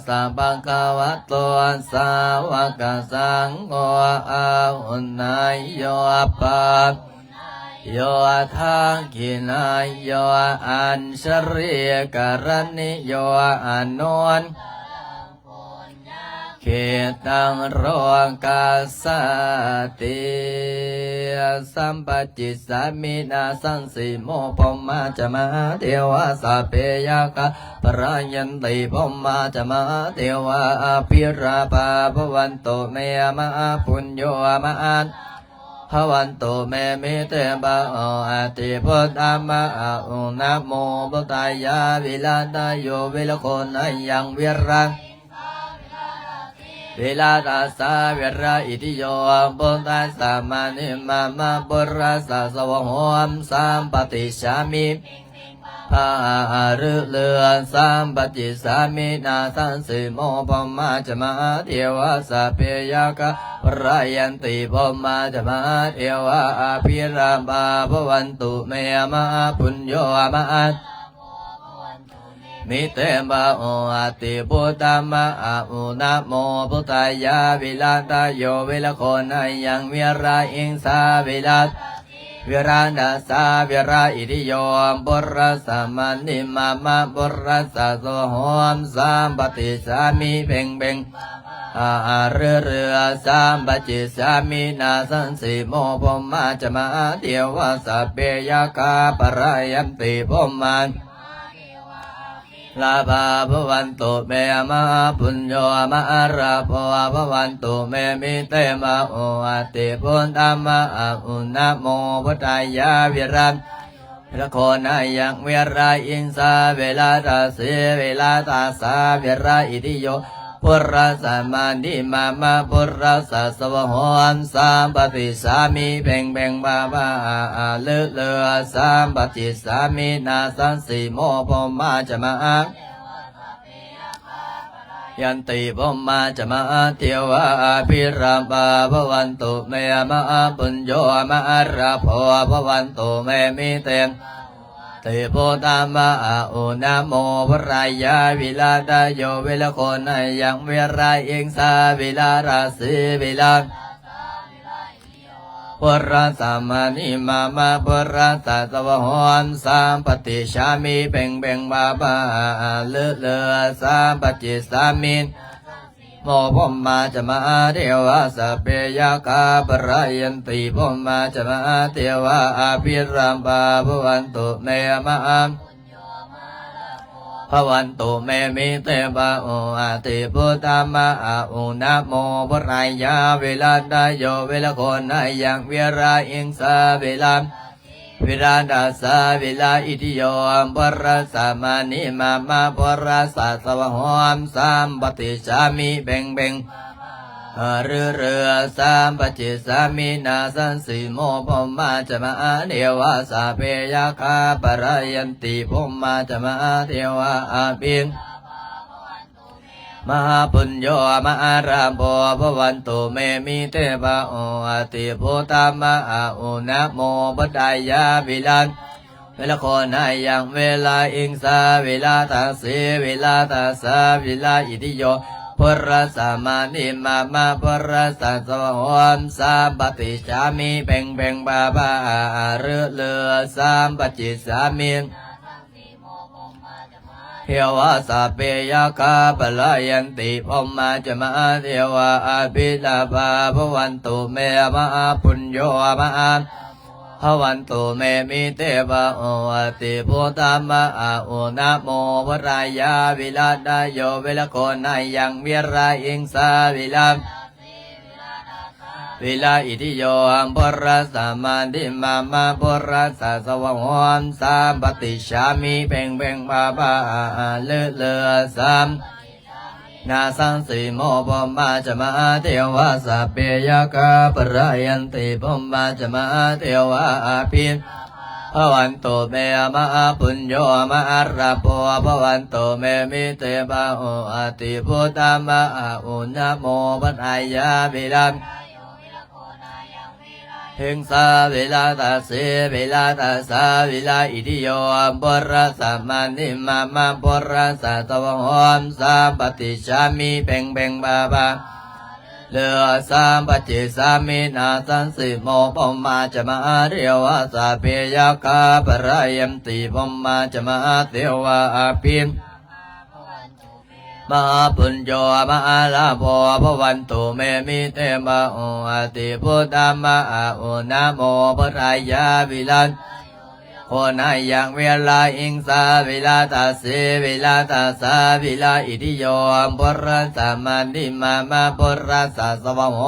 ສະ ພະຄະວະໂຕ ສາວະກະສັງໂຄ ອາຫຸນນາໂຍ ປາຫຸນນາໂຍ ທັກຂິນາໂຍ ອັນຊະລີກະລະນິໂຍ ອານຸນ ເຂຕັງໂລກັດສາຕິ ສຳປະຈິດສາມິ ນາສັງສີໂມ ພົມມາຈະມະຫາເທວາ ສັບເພຍັກຂາ ພະລາຍັນຕິ ພົມມາຈະມະຫາເທວາ ອະພິລາພາ ພະວັນຕຸເມ ມະຫາປຸນໂຍ ມະຫາ ພະວັນຕຸເມ ມິເຕພະໂຫ ອະຕິພຸດທາມະຫາອຸງ ນະໂມພຸດທາຍາ ວິລາທາໂຍ ວິລະໂຄນາຍັງ ວິລາ ວິລາທັດສາ ວິລາອິດທິໂຍ ພຸດທັດສະມະນິມາມະ ພຸດທັດສະ ສະວະໂຫ ສຳປະຕິດສາມິ ພະຫະລືລື ສຳປະຈິດສາມິ ນາສັງສີໂມ ພົມມາຈະມະຫາເທວາ ສັບເພຍັກຂາ ພະລາຍັນຕິ ພົມມາຈະມະຫາເທວາ ອະພິລາພາ ພະວັນຕຸເມ ມະຫາປຸນໂຍ ມະຫາ ມິເຕພະໂຫ ອະຕິພຸດທາມະຫາອຸ ນະໂມພຸດທາຍາ ວິລາທາໂຍ ວິລະໂຄນາຍັງ ວິລາອິງສາ ວິລາ ວິລາທັດສາ ວິລາອິດທິໂຍ ພຸດທັດສະມະນິມາມະ ພຸດທັດສະ ໂສໂຫ ສຳປະຕິດສາມິ ເພັງເພັງ ຫະຫະລືລື ສຳປະຈິດສາມິ ນາສັງສີໂມ ພົມມາຈະມະຫາເທວາ ສັບເພຍັກຂາ ພະລາຍັນຕິ ພົມມາ ລາພາພະວັນຕຸເມ ມະຫາປຸນໂຍ ມະຫາລາໂພ ພະວັນຕຸເມ ມິເຕ ບາໂຫ ອະຕິພຸດທາມະຫາອຸນະໂມ ພຸດທາຍາ ວິລາ ວິລະໂຄນາຍັງ ວິລາ ອິງສາ ວິລາ ຕາສີ ວິລາ ຕາສາ ວິລາ ອິທິໂຍ ພຸດທາສມາ ນິມາມະ ພຸດທາສສະວະໂຫ ສາມປະຕິສາມິ ເພັງເພັງ ບາບາ ອາ ອາ ເລີເລີ ສາມປະຕິສາມິ ນາສັງສີໂມ ພົມມາຈະມະ ຍັນຕິ ພົມມາຈະມະ ເທວາ ອະພິລາພາ ພະວັນຕຸເມ ມະຫາປຸນໂຍ ມະຫາລາໂພ ພະວັນຕຸເມ ມິເຕ ຕິພຸດທາມະຫາອຸນະໂມ ພຸດທາຍາ ວິລາ ຕາໂຍ ວິລະໂຄນາຍັງ ວິລາ ອິງສາ ວິລາ ລາສີ ວິລາ ພຸດທາສມາ ນິມາມະ ພຸດທາສສະວະໂຫ ສາມປະຕິສາມິ ເພັງເພັງ ບາບາ ອາ ເລີເລີ ສາມປະຕິສາມິ ໂມ ພົມມາຈະມະ ເທວາ ສັບເພ ຍັກຂາ ພະລາຍັນຕິ ພົມມາຈະມະ ເທວາ ອະພິລາພາ ພະວັນຕຸເມ ມະຫາ ພະວັນຕຸເມ ມິເຕ ບາໂຫ ອະຕິພຸດທາມະຫາອຸນະໂມ ພຸດທາຍາ ວິລາ ຕາໂຍ ວິລະໂຄນາຍັງ ວິລາ ອິງສາ ວິລາ ວິລາ ຕາສາ ວິລາ ອິທິໂຍ ພຸດທາສມາ ນິມາມະ ພຸດທາສສະວະໂຫ ສາມປະຕິສາມິ ເພັງເພັງ ອາ ເລີເລີ ສາມປະຕິສາມິ ນາສັງສີໂມ ພົມມາຈະມະ ເທວາ ສັບເພ ຍັກຂາ ພະລາຍັນຕິ ພົມມາຈະມະ ເທວາ ອະພິ ມະຫາປຸນໂຍ ມະຫາລາໂພ ພະວັນຕຸເມ ມິເຕ ບາໂຫ ອະຕິພຸດທາມະຫາອຸນະໂມ ພຸດທາຍາ ວິລາ ວິລະໂຄນາຍັງ ວິລາ ອິງສາ ວິລາ ຕາສີ ວິລາ ຕາສາ ວິລາ ອິທິໂຍ ພຸດທາສມາ ນິມາມະ ພຸດທາສສະວະໂຫ ສາມປະຕິສາມິ ເພັງເພັງ ບາບາ ອາ ອາ ເລີເລີ ສາມປະຕິສາມິ ເທວາ ສັບເພ ຍັກຂາ ພະລາຍັນຕິ ພົມມາຈະມະ ເທວາ ອະພິລາພາ ພະວັນຕຸເມ ມະຫາປຸນໂຍ ມະຫາ ພະວັນຕຸເມ ມິເຕ ບາໂຫ ອະຕິພຸດທາມະຫາອຸນະໂມ ພຸດທາຍາ ວິລາ ຕາໂຍ ວິລະໂຄນາຍັງ ວິລາ ອິງສາ ວິລາ ວິລາ ອິທິໂຍ ພຸດທາສມາ ນິມາມະ ພຸດທາສສະວະໂຫ ສາມປະຕິສາມິ ເພັງເພັງ ບາບາ ອາ ອາ ເລີເລີ ສາມ ນາສັງສີໂມ ພົມມາຈະມະ ເທວາ ສັບເພ ຍັກຂາ ພະລາຍັນຕິ ພົມມາຈະມະ ເທວາ ອະພິ ພະວັນຕຸເມ ມະຫາປຸນໂຍ ມະຫາລາໂພ ພະວັນຕຸເມ ມິເຕ ບາໂຫ ອະຕິພຸດທາມະຫາອຸນະໂມ ພຸດທາຍາ ວິລາ ຫິງສາ ວິລາ ຕາສີ ວິລາ ຕາສາ ວິລາ ອິທິໂຍ ພຸດທາສມາ ນິມາມະ ພຸດທາສສະວະໂຫ ສາມປະຕິສາມິ ເພັງເພັງ ບາບາ ເລີ ສາມປະຕິສາມິ ນາສັງສີໂມ ພົມມາຈະມະ ເທວາ ສັບເພ ຍັກຂາ ພະລາຍັນຕິ ພົມມາຈະມະ ເທວາ ອະພິ ມະຫາປຸນໂຍ ມະຫາລາໂພ ພະວັນຕຸເມ ມິເຕ ບາໂຫ ອະຕິພຸດທາມະຫາອຸນະໂມ ພຸດທາຍາ ວິລາ ໂຄນາຍັງ ວິລາ ອິງສາ ວິລາ ຕາສີ ວິລາ ຕາສາ ວິລາ ອິທິໂຍ ພຸດທາສມາ ນິມາມະ ພຸດທາສສະວະໂຫ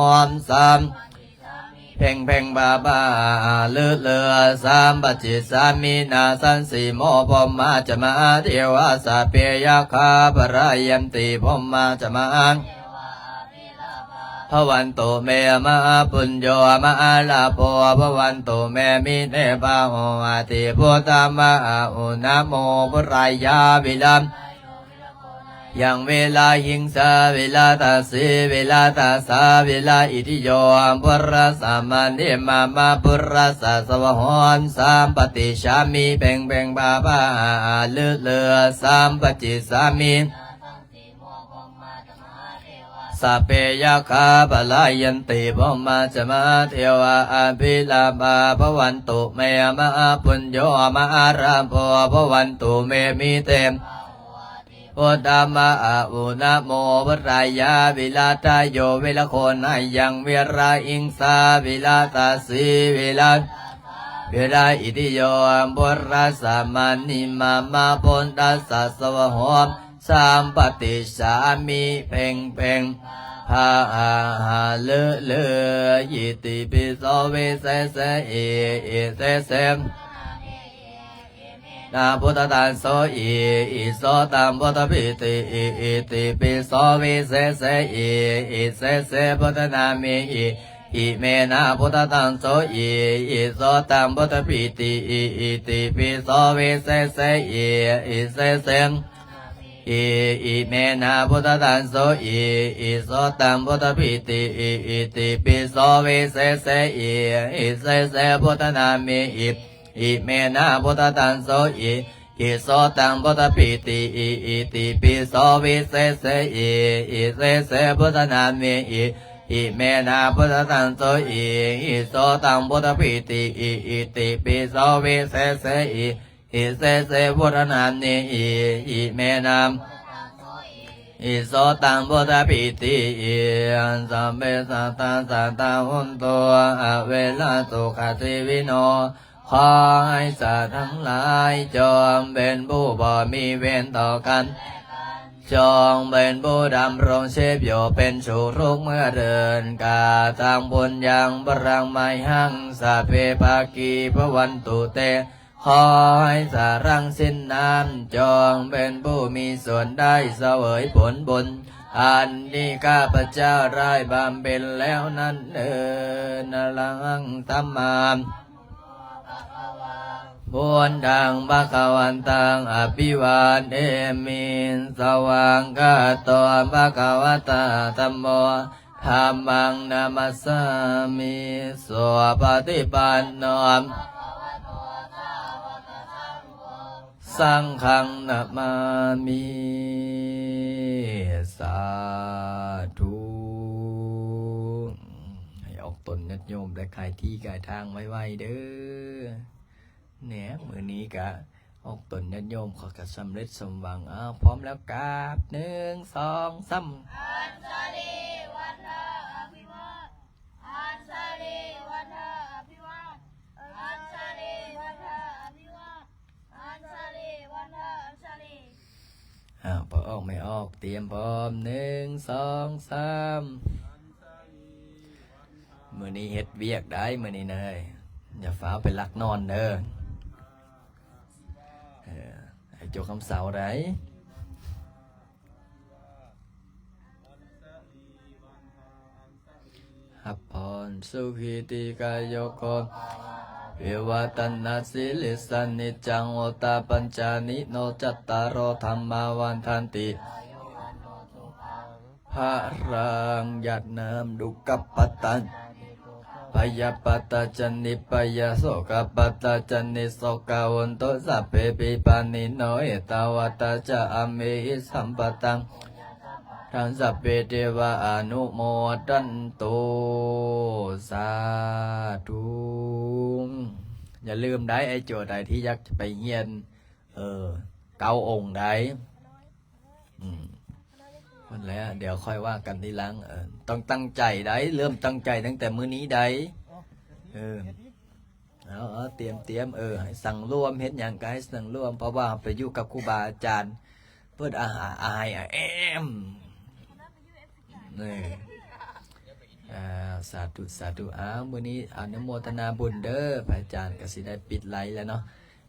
ສາມ ເພັງເພັງ ບາບາ ເລີເລີ ສາມປະຕິສາມິ ນາສັງສີໂມ ພົມມາຈະມະ ເທວາ ສັບເພ ຍັກຂາ ພະລາຍັນຕິ ພົມມາຈະມະ ພະວັນຕຸເມ ມະຫາປຸນໂຍ ມະຫາລາໂພ ພະວັນຕຸເມ ມິເຕ ບາໂຫ ອະຕິພຸດທາມະຫາອຸນະໂມ ພຸດທາຍາ ວິລາ ຍັງ ເວລາ ຫິງສາ ເວລາ ຕາສີ ເວລາ ຕາສາ ເວລາ ອິທິໂຍ ພຸດທາສມາ ນິມາມະ ພຸດທາສສະວະໂຫ ສາມປະຕິສາມິ ເພັງເພັງ ບາບາ ເລີເລີ ສາມປະຕິສາມິ ສັບເພ ຍັກຂາ ພະລາຍັນຕິ ພົມມາຈະມະ ເທວາ ອະພິລາພາ ພະວັນຕຸເມ ມະຫາປຸນໂຍ ມະຫາລາໂພ ພະວັນຕຸເມ ມິເຕ ພຸດທາມະຫາອຸນະໂມ ພຸດທາຍາ ວິລາ ຕາໂຍ ວິລະໂຄນາຍັງ ວິລາ ອິງສາ ວິລາ ຕາສີ ວິລາ ວິດາ ອິຕິໂຍ ພຸດທະສະ ມະນີ ມະມະ ພຸດທະສະ ສະວະໂຫ ສຳປະຕິດສາມິ ເພັງເພັງ ພາຫະເລີເລີ ອິຕິປິໂສ ວິເສເສ ເອ ເອເສເສ ນາ ພຸດທະຕັງ ໂສ ເອ ເອ ໂສ ຕັງ ພຸດທະປິຕິ ເອ ເອ ຕິປິໂສ ວິເສເສ ເອ ເອເສເສ ພຸດທະນາມິ ເອ ອິເມນາ ພຸດທະຕັງ ໂສ ເອ ເອ ໂສ ຕັງ ພຸດທະປິຕິ ເອ ເອ ຕິປິໂສ ວິເສເສ ເອ ເອເສເສ ເອ ອິເມນາ ພຸດທະຕັງ ໂສ ເອ ເອ ໂສ ຕັງ ພຸດທະປິຕິ ເອ ເອ ຕິປິໂສ ວິເສເສ ເອ ເອເສເສ ພຸດທະນາມິ ເອ ອິເມນາ ພຸດທະຕັງ ໂສ ເອ ເອ ໂສ ຕັງ ພຸດທະປິຕິ ເອ ເອ ຕິປິໂສ ວິເສເສ ເອ ເອເສເສ ພຸດທະນາມິ ເອ ອິເມນາ ພຸດທະຕັງ ໂສ ເອ ເອ ໂສ ຕັງ ພຸດທະປິຕິ ເອ ເອ ຕິປິໂສ ວິເສເສ ເອ ເອເສເສ ພຸດທະນາມິ ເອ ອິເມນາ ເອ ໂສ ຕັງ ພຸດທະປິຕິ ເອ ສັບເພ ສັດຖາ ສັດຖາ ໂຫນຕຸ ອະເວລາ ສຸຂະ ຊີວິໂນ ຂໍໃຫ້ສັດທັງຫຼາຍ ຈົ່ງເປັນຜູ້ບໍ່ມີເວນຕໍ່ກັນ ຈົ່ງເປັນຜູ້ດຳລົງຊີບຢູ່ເປັນສຸກທຸກເມື່ອເທີ້ນ ກະຕັງ ປຸນຍັງ ພະລັງ ມະຫັງ ສັບເພ ພາກີ ພະວັນຕຸ ເຕ ຂໍໃຫ້ສະລັງ ສິ້ນນ້ຳ ຈົ່ງເປັນຜູ້ມີສ່ວນໄດ້ສະເຫວີຍຜົນບຸນ ອັນທີ່ຂ້າພະເຈົ້າໄດ້ບຳເພັນແລ້ວນັ້ນເທີ້ນ. ອະລະຫັງ ສຳມາ ພຸດທັງ ພະຄະວັນຕັງ ອະພິວາເທມິ ສະຫວາກຂາໂຕ ພະຄະວະຕາ ທຳໂມ ທຳມັງ ນະມັດສາມິ ສຸປະຕິປັນໂນ ສັງຄັງ ນະມາມິ ສາທຸ. ໃຫ້ອອກຕົນຍາດໂຍມໄດ້ຂາຍທີ່ຂາຍທາງໄວໆເດີ້. ແໜ ມື້ນີ້ກະອອກຕົນຍາດໂຍມເຂົາກະສຳເລັດສົມຫວັງ. ອ້າວ ພ້ອມແລ້ວກາບ ໜຶ່ງ ສອງ ສາມ ອັນຊາລີວັນທະອະພິວາດ ອັນຊາລີວັນທະອະພິວາດ ອັນຊາລີວັນທະອະພິວາດ ອັນຊາລີວັນທະ ອັນຊາລີ. ອ້າວ ພໍ່ອອກແມ່ອອກ ຕຽມພ້ອມ ໜຶ່ງ ສອງ ສາມ. ມື້ນີ້ເຮັດວຽກໄດ໋ ມື້ນີ້ນະ ຢ່າຟ້າວໄປລັກນອນເດີ້. ເອີ ໃຫ້ຈົກຄຳເຊົາໄດ໋. ຮັບພອນ ສຸຂີ ດີກາຍຸໂກ ອາຍຸ ວັດທະນະ ສິລິສະ ນິດຈັງ ໂອຕາປັນຈາ ອະນິໂນ ຈັດຕາໂຣ ທຳມາ ວັນທັນຕິ ພະລັງ ຢາດນ້ຳ ດຸກກະປັດຕາ ພະຍາປັດຕາ ຈະນິບພະຍາ ໂສກະປັດຕາ ຈະນິດໂສກາ ໂຫນຕຸ ສັບເພ ພິບານິໂນ ເອຕາວັດຕາ ຈະອາເມຫິ ສຳປະຕັງ ທັງ ສັບເພ ເທວາ ອະນຸໂມທັນຕຸ ສາທຸ. ຢ່າລືມໄດ໋ ໄອ້ໂຈດໃດທີ່ຢາກຈະໄປຮຽນ ເອີ ເກົ້າອົງໄດ໋. ອືມ ນັ້ນແຫຼະ ດຽວຄ່ອຍວ່າກັນທີຫຼັງ. ເອີ ຕ້ອງຕັ້ງໃຈໄດ໋ ເລີ່ມຕັ້ງໃຈຕັ້ງແຕ່ມື້ນີ້ໄດ໋. ເອີ ເອົາ ເອົາ ຕຽມ ຕຽມ ເອີ ໃຫ້ສັງລວມ ເຮັດຫຍັງກະໃຫ້ສັງລວມ ເພາະວ່າເຮົາໄປຢູ່ກັບຄູບາອາຈານ ເພິ່ນອາຫາ ອາໄຫອາແອ້ມ. ເອີ ອາ ສາທຸ ສາທຸ. ອ້າວ ມື້ນີ້ອະນຸໂມທະນາບຸນເດີ້ ພະອາຈານກະຊິໄດ້ປິດໄລແລ້ວເນາະ.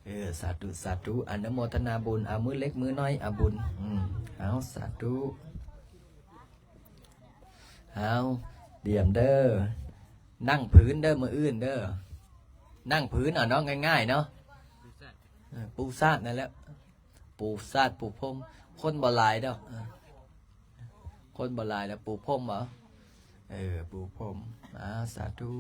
ເອີ ສາທຸ ສາທຸ ອະນຸໂມທະນາບຸນ. ເອົາ ມືເລັກມືນ້ອຍ ອາ ບຸນ. ອືມ ເອົາ ສາທຸ. ເອົາ ຕຽມເດີ້ ນັ່ງພື້ນເດີ້ ມື້ອື່ນເດີ້ ນັ່ງພື້ນເອົາເນາະ ງ່າຍໆເນາະ. ເອີ ປູຊາດນັ້ນແຫຼະ ປູຊາດ ປູພົມ. ຄົນບໍ່ຫຼາຍດອກ ເອີ ຄົນບໍ່ຫຼາຍແລ້ວ ປູພົມເອົາ. ເອີ ປູພົມ. ອາ ສາທຸ.